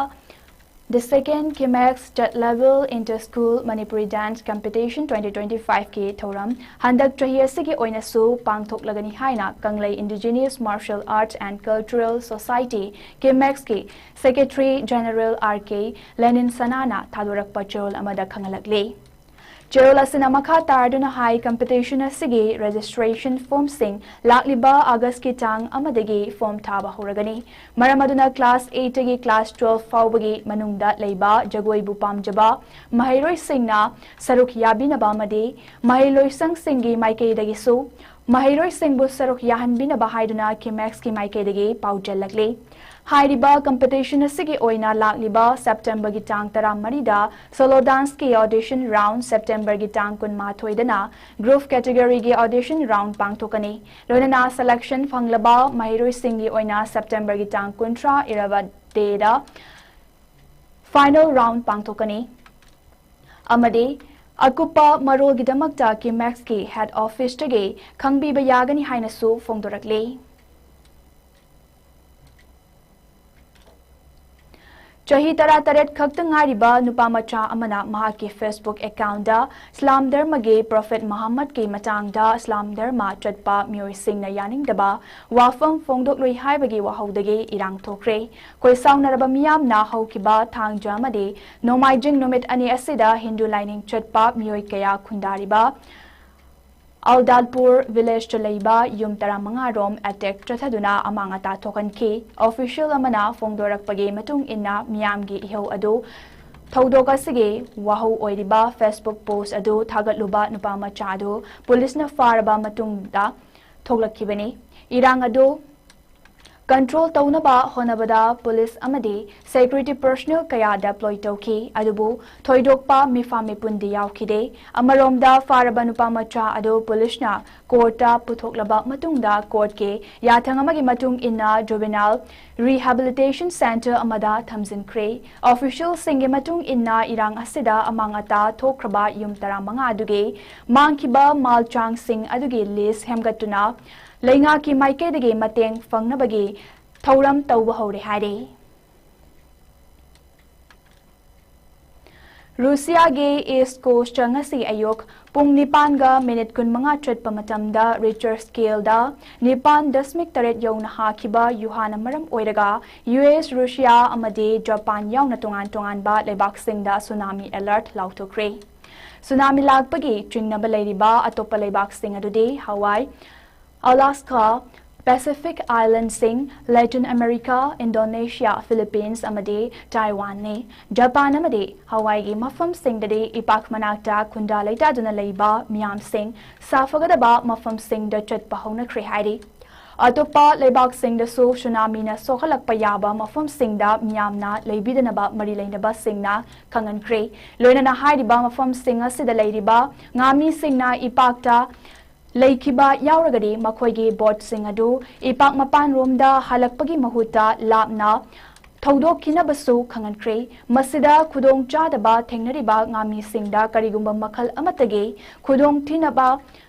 The Second Kimex State Level Inter School Manipuri Dance Competition twenty twenty-five ꯀꯤ ꯊꯧꯔꯝ ꯍꯟꯗꯛ ꯆꯍꯤ ꯑꯁꯤꯒꯤ ꯑꯣꯏꯅꯁꯨ ꯄꯥꯡꯊꯣꯛꯂꯒꯅꯤ ꯍꯥꯏꯅ ꯀꯪꯂꯩ Indigenous Martial Arts and Cultural Society, ꯀꯤꯃꯦꯛꯁꯀꯤ Secretary General R K ꯂꯦꯅꯤꯟ ꯁꯅꯥꯅ ꯊꯥꯗꯣꯔꯛꯄ ꯆꯦꯔꯣꯜ ꯑꯃꯗ ꯈꯪꯍꯜꯂꯛꯂꯤ꯫ ꯆꯦꯔꯣꯜ ꯑꯁꯤꯅ ꯃꯈꯥ ꯇꯥꯔꯗꯨꯅ ꯍꯥꯏ, competition ꯑꯁꯤꯒꯤ registration formꯁꯤꯡ ꯂꯥꯛꯂꯤꯕ ꯑꯥꯒꯁꯀꯤ ꯇꯥꯡ ꯑꯃꯗꯒꯤ form ꯊꯥꯕ ꯍꯧꯔꯒꯅꯤ꯫ ꯃꯔꯝ ꯑꯗꯨꯅ class eightꯇꯒꯤ class twelve ꯐꯥꯎꯕꯒꯤ ꯃꯅꯨꯡꯗ ꯂꯩꯕ ꯖꯒꯣꯏꯕꯨ ꯄꯥꯝꯖꯕ ꯃꯍꯩꯔꯣꯏꯁꯤꯡꯅ ꯁꯔꯨꯛ ꯌꯥꯕꯤꯅꯕ ꯑꯃꯗꯤ ꯃꯍꯩꯂꯣꯏꯁꯪꯁꯤꯡꯒꯤ ꯃꯥꯏꯀꯩꯗꯒꯤꯁꯨ ꯃꯍꯩꯔꯣꯏꯁꯤꯡꯕꯨ ꯁꯔꯨꯛ ꯌꯥꯍꯟꯕꯤꯅꯕ ꯍꯥꯏꯗꯨꯅ ꯀꯤꯃꯦꯛꯁꯀꯤ ꯃꯥꯏꯀꯩꯗꯒꯤ ꯄꯥꯎꯖꯦꯜꯂꯛꯂꯤ꯫ ꯍꯥꯏꯔꯤꯕ competition ꯑꯁꯤꯒꯤ ꯑꯣꯏꯅ ꯂꯥꯛꯂꯤꯕ Septemberꯒꯤ ꯇꯥꯡ ꯇꯔꯥꯃꯔꯤꯗ solo danceꯀꯤ audition round, Septemberꯒꯤ ꯇꯥꯡ ꯀꯨꯟꯃꯥꯊꯣꯏꯗꯅ group categoryꯒꯤ audition round ꯄꯥꯡꯊꯣꯛꯀꯅꯤ꯫ ꯂꯣꯏꯅꯅ selection ꯐꯪꯂꯕ ꯃꯍꯩꯔꯣꯏꯁꯤꯡꯒꯤ ꯑꯣꯏꯅ Septemberꯒꯤ ꯇꯥꯡ ꯀꯨꯟꯊ꯭ꯔꯥ, Irava Dayꯗ final round ꯄꯥꯡꯊꯣꯛꯀꯅꯤ꯫ ꯑꯃꯗꯤ ꯑꯀꯨꯞꯄ ꯃꯔꯣꯜꯒꯤꯗꯃꯛꯇ ꯀꯤꯃꯦꯛꯁꯀꯤ head officeꯇꯒꯤ ꯈꯪꯕꯤꯕ ꯌꯥꯒꯅꯤ ꯍꯥꯏꯅꯁꯨ ꯐꯣꯡꯗꯣꯔꯛꯂꯤ꯫ ꯆꯍꯤ ꯇꯔꯥꯇꯔꯦꯠ ꯈꯛꯇ ꯉꯥꯏꯔꯤꯕ ꯅꯨꯄꯥ ꯃꯆꯥ ꯑꯃꯅ ꯃꯍꯥꯛꯀꯤ Facebook accountꯗ ꯏꯁꯂꯥꯝ ꯙꯔꯃꯒꯤ Prophet ꯃꯍꯝꯃꯗꯀꯤ ꯃꯇꯥꯡꯗ ꯏꯁꯂꯥꯝ ꯙꯔꯃ ꯆꯠꯄ ꯃꯤꯑꯣꯏꯁꯤꯡꯅ ꯌꯥꯅꯤꯡꯗꯕ ꯋꯥꯐꯝ ꯐꯣꯡꯗꯣꯛꯂꯨꯏ ꯍꯥꯏꯕꯒꯤ ꯋꯥꯍꯧꯗꯒꯤ ꯏꯔꯥꯡ ꯊꯣꯛꯈ꯭ꯔꯦ꯫ ꯈꯣꯏꯁꯥꯎꯅꯔꯕ ꯃꯤꯌꯥꯝꯅ ꯍꯧꯈꯤꯕ ꯊꯥꯡꯖ ꯑꯃꯗꯤ ꯅꯣꯡꯃꯥꯏꯖꯤꯡ ꯅꯨꯃꯤꯠ ꯑꯅꯤ ꯑꯁꯤꯗ ꯍꯤꯟꯗꯨ ꯂꯥꯏꯅꯤꯡ ꯆꯠꯄ ꯃꯤꯑꯣꯏ ꯀꯌꯥ ꯈꯨꯟꯗꯥꯔꯤꯕ ꯑꯜꯗꯥꯜꯄꯨꯔ villageꯇ ꯂꯩꯕ ꯌꯨꯝ ꯇꯔꯥꯃꯉꯥ ꯔꯣꯝ attack ꯆꯠꯊꯗꯨꯅ ꯑꯃꯥꯡ ꯑꯇꯥ ꯊꯣꯛꯍꯟꯈꯤ꯫ Official ꯑꯃꯅ ꯐꯣꯡꯗꯣꯔꯛꯄꯒꯤ ꯃꯇꯨꯡ ꯏꯟꯅ ꯃꯤꯌꯥꯝꯒꯤ ꯏꯍꯧ ꯑꯗꯨ ꯊꯧꯗꯣꯛ ꯑꯁꯤꯒꯤ ꯋꯥꯍꯧ ꯑꯣꯏꯔꯤꯕ Facebook post ꯑꯗꯨ ꯊꯥꯒꯠꯂꯨꯕ ꯅꯨꯄꯥ ꯃꯆꯥ ꯑꯗꯨ ꯄꯨꯂꯤꯁꯅ ꯐꯥꯔꯕ ꯃꯇꯨꯡꯗ ꯊꯣꯛꯂꯛꯈꯤꯕꯅꯤ꯫ ꯏꯔꯥꯡ ꯑꯗꯨ Control ꯇꯧꯅꯕ ꯍꯣꯠꯅꯕꯗ police ꯑꯃꯗꯤ security personnel ꯀꯌꯥ deploy ꯇꯧꯈꯤ꯫ ꯑꯗꯨꯕꯨ ꯊꯣꯏꯗꯣꯛꯄ ꯃꯤꯐꯥ ꯃꯤꯄꯨꯟꯗꯤ ꯌꯥꯎꯈꯤꯗꯦ꯫ ꯑꯃꯔꯣꯝꯗ ꯐꯥꯔꯕ ꯅꯨꯄꯥ ꯃꯆꯥ ꯑꯗꯨ police ꯅ court ꯇ ꯄꯨꯊꯣꯛꯂꯕ ꯃꯇꯨꯡꯗ court ꯀꯤ ꯌꯥꯊꯪ ꯑꯃꯒꯤ ꯃꯇꯨꯡ ꯏꯟꯅ juvenile rehabilitation centre ꯑꯃꯗ ꯊꯝꯖꯤꯟꯈ꯭ꯔꯦ꯫ Official ꯁꯤꯡꯒꯤ ꯃꯇꯨꯡ ꯏꯟꯅ ꯏꯔꯥꯡ ꯑꯁꯤꯗ ꯑꯃꯥꯡ ꯑꯇꯥ ꯊꯣꯛꯈ꯭ꯔꯕ ꯌꯨꯝ ꯇꯔꯥꯃꯉꯥ ꯑꯗꯨꯒꯤ ꯃꯥꯡꯈꯤꯕ ꯃꯥꯜꯆꯥꯡꯁꯤꯡ ꯑꯗꯨꯒꯤ list ꯁꯦꯝꯒꯠꯇꯨꯅ ꯂꯩꯉꯥꯛꯀꯤ ꯃꯥꯏꯀꯩꯗꯒꯤ ꯃꯇꯦꯡ ꯐꯪꯅꯕꯒꯤ ꯊꯧꯔꯝ ꯇꯧꯕ ꯍꯧꯔꯦ ꯍꯥꯏꯔꯤ꯫ ꯔꯨꯁꯤꯌꯥꯒꯤ East Coast ꯇ ꯉꯁꯤ ꯑꯌꯨꯛ ꯄꯨꯡ ꯅꯤꯄꯥꯟꯒ minute ꯀꯨꯟꯃꯉꯥ ꯆꯠꯄ ꯃꯇꯝꯗ Richter scale ꯗ ꯅꯤꯄꯥꯟ ꯗꯁꯃꯤꯛ ꯇꯔꯦꯠ ꯌꯧꯅ ꯍꯥꯈꯤꯕ ꯌꯨꯍꯥꯅ ꯃꯔꯝ ꯑꯣꯏꯔꯒ U S, ꯔꯨꯁꯤꯌꯥ ꯑꯃꯗꯤ ꯖꯄꯥꯟ ꯌꯥꯎꯅ ꯇꯣꯉꯥꯟ ꯇꯣꯉꯥꯟꯕ ꯂꯩꯕꯥꯛꯁꯤꯡꯗ tsunami alert ꯂꯥꯎꯊꯣꯛꯈ꯭ꯔꯦ꯫ Tsunami ꯂꯥꯛꯄꯒꯤ ꯆꯤꯡꯅꯕ ꯂꯩꯔꯤꯕ ꯑꯇꯣꯞꯄ ꯂꯩꯕꯥꯛꯁꯤꯡ ꯑꯗꯨꯗꯤ Hawaii, Alaska, Pacific Island ꯁꯤꯡ, Latin America, Indonesia, Philippines ꯑꯃꯗꯤ Taiwan ꯅꯤ꯫ ꯖꯄꯥꯟ ꯑꯃꯗꯤ Hawaii ꯒꯤ ꯃꯐꯝꯁꯤꯡꯗꯗꯤ ꯏꯄꯥꯛ ꯃꯅꯥꯛꯇ ꯈꯨꯟꯗꯥ ꯂꯩꯇꯥꯗꯨꯅ ꯂꯩꯕ ꯃꯤꯌꯥꯝꯁꯤꯡ ꯁꯥꯐꯒꯗꯕ ꯃꯐꯝꯁꯤꯡꯗ ꯆꯠꯄ ꯍꯧꯅꯈ꯭ꯔꯦ ꯍꯥꯏꯔꯤ꯫ ꯑꯇꯣꯞꯄ ꯂꯩꯕꯥꯛꯁꯤꯡꯗꯁꯨ tsunami ꯅ ꯁꯣꯛꯍꯜꯂꯛꯄ ꯌꯥꯕ ꯃꯐꯝꯁꯤꯡꯗ ꯃꯤꯌꯥꯝꯅ ꯂꯩꯕꯤꯗꯅꯕ ꯃꯔꯤ ꯂꯩꯅꯕꯁꯤꯡꯅ ꯈꯪꯍꯟꯈ꯭ꯔꯦ꯫ ꯂꯣꯏꯅꯅ ꯍꯥꯏꯔꯤꯕ ꯃꯐꯝꯁꯤꯡ ꯑꯁꯤꯗ ꯂꯩꯔꯤꯕ ꯉꯥꯃꯤꯁꯤꯡꯅ ꯏꯄꯥꯛꯇ ꯂꯩꯈꯤꯕ ꯌꯥꯎꯔꯒꯗꯤ ꯃꯈꯣꯏꯒꯤ boat ꯁꯤꯡ ꯑꯗꯨ ꯏꯄꯥꯛ ꯃꯄꯥꯟꯔꯣꯝꯗ ꯍꯜꯂꯛꯄꯒꯤ ꯃꯍꯨꯠꯇ ꯂꯥꯞꯅ ꯊꯧꯗꯣꯛꯈꯤꯅꯕꯁꯨ ꯈꯪꯍꯟꯈ꯭ꯔꯦ꯫ ꯃꯁꯤꯗ ꯈꯨꯗꯣꯡ ꯆꯥꯗꯕ ꯊꯦꯡꯅꯔꯤꯕ ꯉꯥꯃꯤꯁꯤꯡꯗ ꯀꯔꯤꯒꯨꯝꯕ ꯃꯈꯜ ꯑꯃꯠꯇꯒꯤ ꯈꯨꯗꯣꯡ ꯊꯤꯅꯕ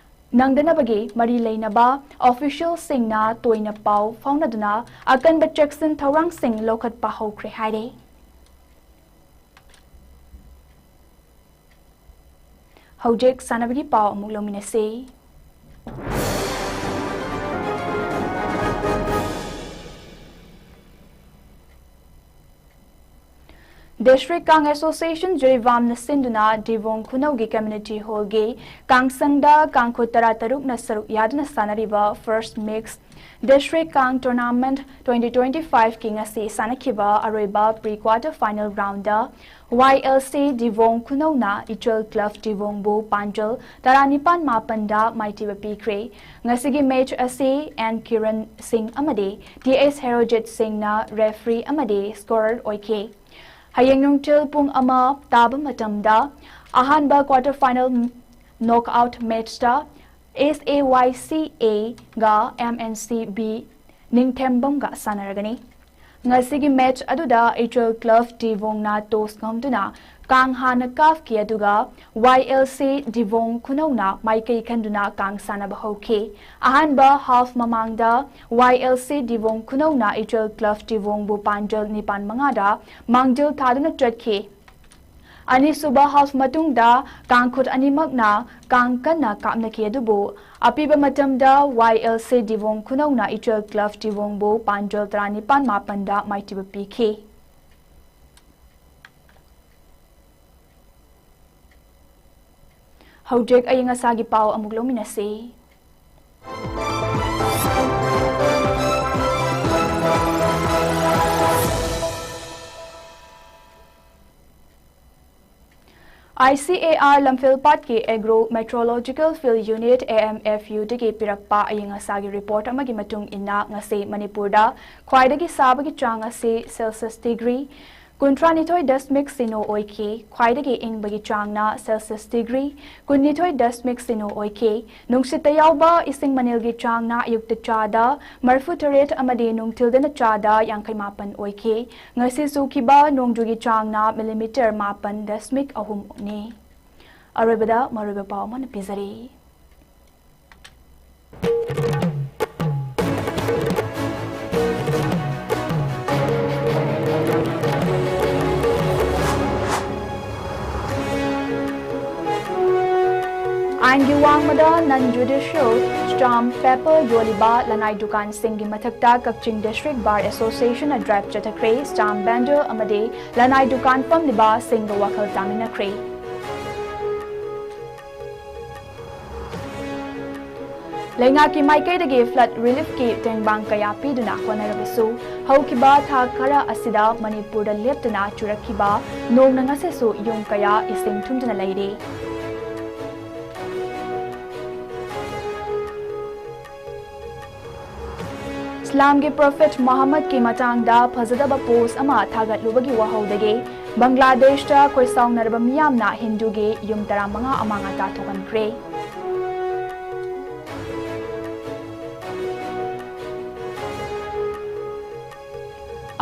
ꯅꯪꯗꯅꯕꯒꯤ ꯃꯔꯤ ꯂꯩꯅꯕ official ꯁꯤꯡꯅ ꯇꯣꯏꯅ ꯄꯥꯎ ꯐꯥꯎꯅꯗꯨꯅ ꯑꯀꯟꯕ ꯆꯦꯛꯁꯤꯟ ꯊꯧꯔꯥꯡꯁꯤꯡ ꯂꯧꯈꯠꯄ ꯍꯧꯈ꯭ꯔꯦ ꯍꯥꯏꯔꯦ꯫ ꯍꯧꯖꯤꯛ ꯁꯥꯟꯅꯕꯒꯤ ꯄꯥꯎ ꯑꯃꯨꯛ ꯂꯧꯃꯤꯟꯅꯁꯤ꯫ District Kang Association ꯖꯤꯔꯤꯕꯥꯝꯅ ꯁꯤꯟꯗꯨꯅ ꯗꯤꯕꯣꯡ ꯈꯨꯅꯧꯒꯤ Community Hall ꯒꯤ ꯀꯥꯡꯁꯪꯗ ꯀꯥꯡꯈꯨ ꯇꯔꯥꯇꯔꯨꯛꯅ ꯁꯔꯨꯛ ꯌꯥꯗꯨꯅ ꯁꯥꯟꯅꯔꯤꯕ First Mix District Kang Tournament twenty twenty-five ꯀꯤ ꯉꯁꯤ ꯁꯥꯟꯅꯈꯤꯕ ꯑꯔꯣꯏꯕ pre quarter final round ꯗ Y L C Dibong ꯈꯨꯅꯧꯅ ꯏꯆꯜ club ꯗꯤꯕꯣꯡꯕꯨ ꯄꯥꯟꯖꯜ ꯇꯔꯥꯅꯤꯄꯥꯟ ꯃꯥꯄꯟꯗ ꯃꯥꯏꯊꯤꯕ ꯄꯤꯈ꯭ꯔꯦ꯫ ꯉꯁꯤꯒꯤ ꯃꯦꯆ ꯑꯁꯤ ꯑꯦꯟ ꯀꯤꯔꯟ ꯁꯤꯡ ꯑꯃꯗꯤ ꯇꯤ ꯑꯦꯁ ꯍꯦꯔꯣꯖꯤꯠ ꯁꯤꯡꯅ ꯔꯦꯐ꯭ꯔꯤ ꯑꯃꯗꯤ ꯁ꯭ꯀꯣꯔꯔ ꯑꯣꯏꯈꯤ꯫ ꯍꯌꯦꯡ ꯅꯨꯡꯊꯤꯜ ꯄꯨꯡ ꯑꯃ ꯇꯥꯕ ꯃꯇꯝꯗ ꯑꯍꯥꯟꯕ ꯀ꯭ꯋꯥꯇꯔ ꯐꯥꯏꯅꯦꯜ ꯅꯣꯛꯑꯥꯎꯠ ꯃꯦꯆꯇ ꯑꯦꯁ ꯑꯦ ꯋꯥꯏ ꯁꯤ ꯑꯦꯒ ꯑꯦꯝ ꯑꯦꯟ ꯁꯤ ꯕꯤ ꯅꯤꯡꯊꯦꯝꯕꯝꯒ ꯁꯥꯟꯅꯔꯒꯅꯤ꯫ ꯉꯁꯤꯒꯤ ꯃꯦꯆ ꯑꯗꯨꯗ ꯏꯆꯜ ꯀ꯭ꯂꯕ ꯗꯤꯕꯣꯡꯅ ꯇꯣꯁ ꯉꯝꯗꯨꯅ ꯀꯥꯡ ꯍꯥꯟꯅ ꯀꯥꯞꯈꯤ, ꯑꯗꯨꯒ ꯋꯥꯏ ꯑꯦꯜ ꯁꯤ ꯗꯤꯕꯣꯡ ꯈꯨꯅꯧꯅ ꯃꯥꯏꯀꯩ ꯈꯟꯗꯨꯅ ꯀꯥꯡ ꯁꯥꯟꯅꯕ ꯍꯧꯈꯤ꯫ ꯑꯍꯥꯟꯕ ꯍꯥꯐ ꯃꯃꯥꯡꯗ ꯋꯥꯏ ꯑꯦꯜ ꯁꯤ ꯗꯤꯕꯣꯡ ꯈꯨꯅꯧꯅ ꯏꯆꯜ ꯀ꯭ꯂꯕ ꯗꯤꯕꯣꯡꯕꯨ ꯄꯥꯟꯖꯜ ꯅꯤꯄꯥꯟ ꯃꯉꯥꯗ ꯃꯥꯡꯖꯤꯜ ꯊꯥꯗꯨꯅ ꯆꯠꯈꯤ꯫ ꯑꯅꯤꯁꯨꯕ ꯍꯥꯐ ꯃꯇꯨꯡꯗ ꯀꯥꯡꯈꯨꯠ ꯑꯅꯤꯃꯛꯅ ꯀꯥꯡ ꯀꯟꯅ ꯀꯥꯞꯅꯈꯤ, ꯑꯗꯨꯕꯨ ꯑꯄꯤꯕ ꯃꯇꯝꯗ ꯋꯥꯏ ꯑꯦꯜ ꯁꯤ ꯗꯤꯕꯣꯡ ꯈꯨꯅꯧꯅ ꯏꯆꯜ ꯀ꯭ꯂꯕ ꯗꯤꯕꯣꯡꯕꯨ ꯄꯥꯟꯖꯜ ꯇꯔꯥꯅꯤꯄꯥꯟ ꯃꯥꯄꯟꯗ ꯃꯥꯏꯊꯤꯕ ꯄꯤꯈꯤ꯫ ꯍꯧꯖꯤꯛ ꯑꯏꯪ ꯑꯁꯥꯒꯤ ꯄꯥꯎ ꯑꯃꯨꯛ ꯂꯧꯃꯤꯟꯅꯁꯤ꯫ ꯑꯥꯏ ꯁꯤ ꯑꯦ ꯑꯥꯔ ꯂꯝꯐꯦꯜꯄꯥꯠꯀꯤ agro meteorological field unit, A M F ꯌꯨꯗꯒꯤ ꯄꯤꯔꯛꯄ ꯑꯏꯪ ꯑꯁꯥꯒꯤ ꯔꯤꯄꯣꯔꯠ ꯑꯃꯒꯤ ꯃꯇꯨꯡ ꯏꯟꯅ, ꯉꯁꯤ ꯃꯅꯤꯄꯨꯔꯗ ꯈ꯭ꯋꯥꯏꯗꯒꯤ ꯁꯥꯕꯒꯤ ꯆꯥꯡ ꯑꯁꯤ ꯁꯦꯜꯁꯤꯌꯁ ꯗꯤꯒ꯭ꯔꯤ ꯀꯨꯟꯊ꯭ꯔꯥꯅꯤꯊꯣꯏ ꯗꯁꯃꯤꯛ ꯁꯤꯅꯣ ꯑꯣꯏꯈꯤ꯫ ꯈ꯭ꯋꯥꯏꯗꯒꯤ ꯏꯪꯕꯒꯤ ꯆꯥꯡꯅ ꯁꯦꯜꯁꯤꯌꯁ ꯗꯤꯒ꯭ꯔꯤ ꯀꯨꯟꯅꯤꯊꯣꯏ ꯗꯁꯃꯤꯛ ꯁꯤꯅꯣ ꯑꯣꯏꯈꯤ꯫ ꯅꯨꯡꯁꯤꯠꯇ ꯌꯥꯎꯕ ꯏꯁꯤꯡ ꯃꯅꯤꯜꯒꯤ ꯆꯥꯡꯅ ꯑꯌꯨꯛꯇ ꯆꯥꯗ ꯃꯔꯤꯐꯨꯇꯔꯦꯠ ꯑꯃꯗꯤ ꯅꯨꯡꯊꯤꯜꯗꯅ ꯆꯥꯗ ꯌꯥꯡꯈꯩ ꯃꯥꯄꯟ ꯑꯣꯏꯈꯤ꯫ ꯉꯁꯤ ꯆꯨꯈꯤꯕ ꯅꯣꯡꯖꯨꯒꯤ ꯆꯥꯡꯅ ꯃꯤꯂꯤꯃꯤꯇꯔ ꯃꯥꯄꯟ ꯗꯁꯃꯤꯛ ꯑꯍꯨꯝꯅꯤ꯫ ꯑꯔꯣꯏꯕꯗ ꯃꯔꯨꯑꯣꯏꯕ ꯄꯥꯎ ꯑꯃꯅ ꯄꯤꯖꯔꯤ꯫ ꯑꯥꯏꯟꯒꯤ ꯋꯥꯡꯃꯗ non judicial stamp paper ꯌꯣꯜꯂꯤꯕ ꯂꯅꯥꯏ ꯗꯨꯀꯥꯟꯁꯤꯡꯒꯤ ꯃꯊꯛꯇ ꯀꯛꯆꯤꯡ District Bar Association ꯅ ꯗ꯭ꯔꯥꯏꯚ ꯆꯠꯊꯈ꯭ꯔꯦ꯫ Stamp vendor ꯑꯃꯗꯤ ꯂꯅꯥꯏ ꯗꯨꯀꯥꯟ ꯐꯝꯂꯤꯕꯁꯤꯡꯒ ꯋꯥꯈꯜ ꯇꯥꯃꯤꯟꯅꯈ꯭ꯔꯦ꯫ ꯂꯩꯉꯥꯛꯀꯤ ꯃꯥꯏꯀꯩꯗꯒꯤ flood reliefꯀꯤ ꯇꯦꯡꯕꯥꯡ ꯀꯌꯥ ꯄꯤꯗꯨꯅ ꯍꯣꯠꯅꯔꯕꯁꯨ, ꯍꯧꯈꯤꯕ ꯊꯥ ꯈꯔ ꯑꯁꯤꯗ ꯃꯅꯤꯄꯨꯔꯗ ꯂꯦꯞꯇꯅ ꯆꯨꯔꯛꯈꯤꯕ ꯅꯣꯡꯅ ꯉꯁꯤꯁꯨ ꯌꯨꯝ ꯀꯌꯥ ꯏꯁꯤꯡ ꯊꯨꯝꯗꯨꯅ ꯂꯩꯔꯤ꯫ ꯏꯁꯂꯥꯝꯒꯤ prophet ꯃꯨꯍꯝꯃꯗꯀꯤ ꯃꯇꯥꯡꯗ ꯐꯖꯗꯕ post ꯑꯃ ꯊꯥꯒꯠꯂꯨꯕꯒꯤ ꯋꯥꯍꯧꯗꯒꯤ ꯕꯪꯒ꯭ꯂꯥꯗꯦꯁꯇ ꯈꯣꯏꯁꯥꯎꯅꯔꯕ ꯃꯤꯌꯥꯝꯅ ꯍꯤꯟꯗꯨꯒꯤ ꯌꯨꯝ ꯇꯔꯥꯃꯉꯥ ꯑꯃꯥꯡ ꯑꯇꯥ ꯊꯣꯛꯍꯟꯈ꯭ꯔꯦ꯫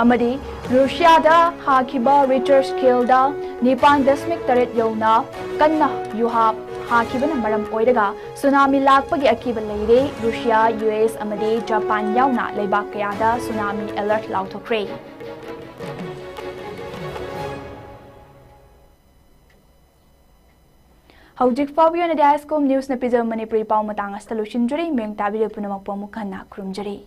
ꯑꯃꯗꯤ ꯔꯨꯁꯤꯌꯥꯗ ꯍꯥꯈꯤꯕ Richter scaleꯗ ꯅꯤꯄꯥꯟ ꯗꯁꯃꯤꯛ ꯇꯔꯦꯠ ꯌꯧꯅ ꯀꯟꯅ ꯌꯨꯍꯥ ꯍꯥꯈꯤꯕꯅ ꯃꯔꯝ ꯑꯣꯏꯔꯒ ꯁꯨꯅꯥꯃꯤ ꯂꯥꯛꯄꯒꯤ ꯑꯀꯤꯕ ꯂꯩꯔꯦ꯫ ꯔꯨꯁꯤꯌꯥ, ꯌꯨ ꯑꯦꯁ ꯑꯃꯗꯤ ꯖꯄꯥꯟ ꯌꯥꯎꯅ ꯂꯩꯕꯥꯛ ꯀꯌꯥꯗ ꯁꯨꯅꯥꯃꯤ alert ꯂꯥꯎꯊꯣꯛꯈ꯭ꯔꯦ꯫ ꯍꯧꯖꯤꯛ ꯐꯥꯎꯕꯒꯤ ꯑꯣꯏꯅꯗꯤ ISCOM Newsꯅ ꯄꯤꯖꯕ ꯃꯅꯤꯄꯨꯔꯤ ꯄꯥꯎ ꯃꯇꯥꯡ ꯑꯁꯤꯗ ꯂꯣꯏꯁꯤꯟꯖꯔꯤ꯫ ꯃꯤꯌꯥꯝ ꯇꯥꯕꯤꯔꯤꯕ ꯄꯨꯝꯅꯃꯛꯄꯨ ꯑꯃꯨꯛ ꯍꯟꯅ ꯈꯨꯔꯨꯝꯖꯔꯤ꯫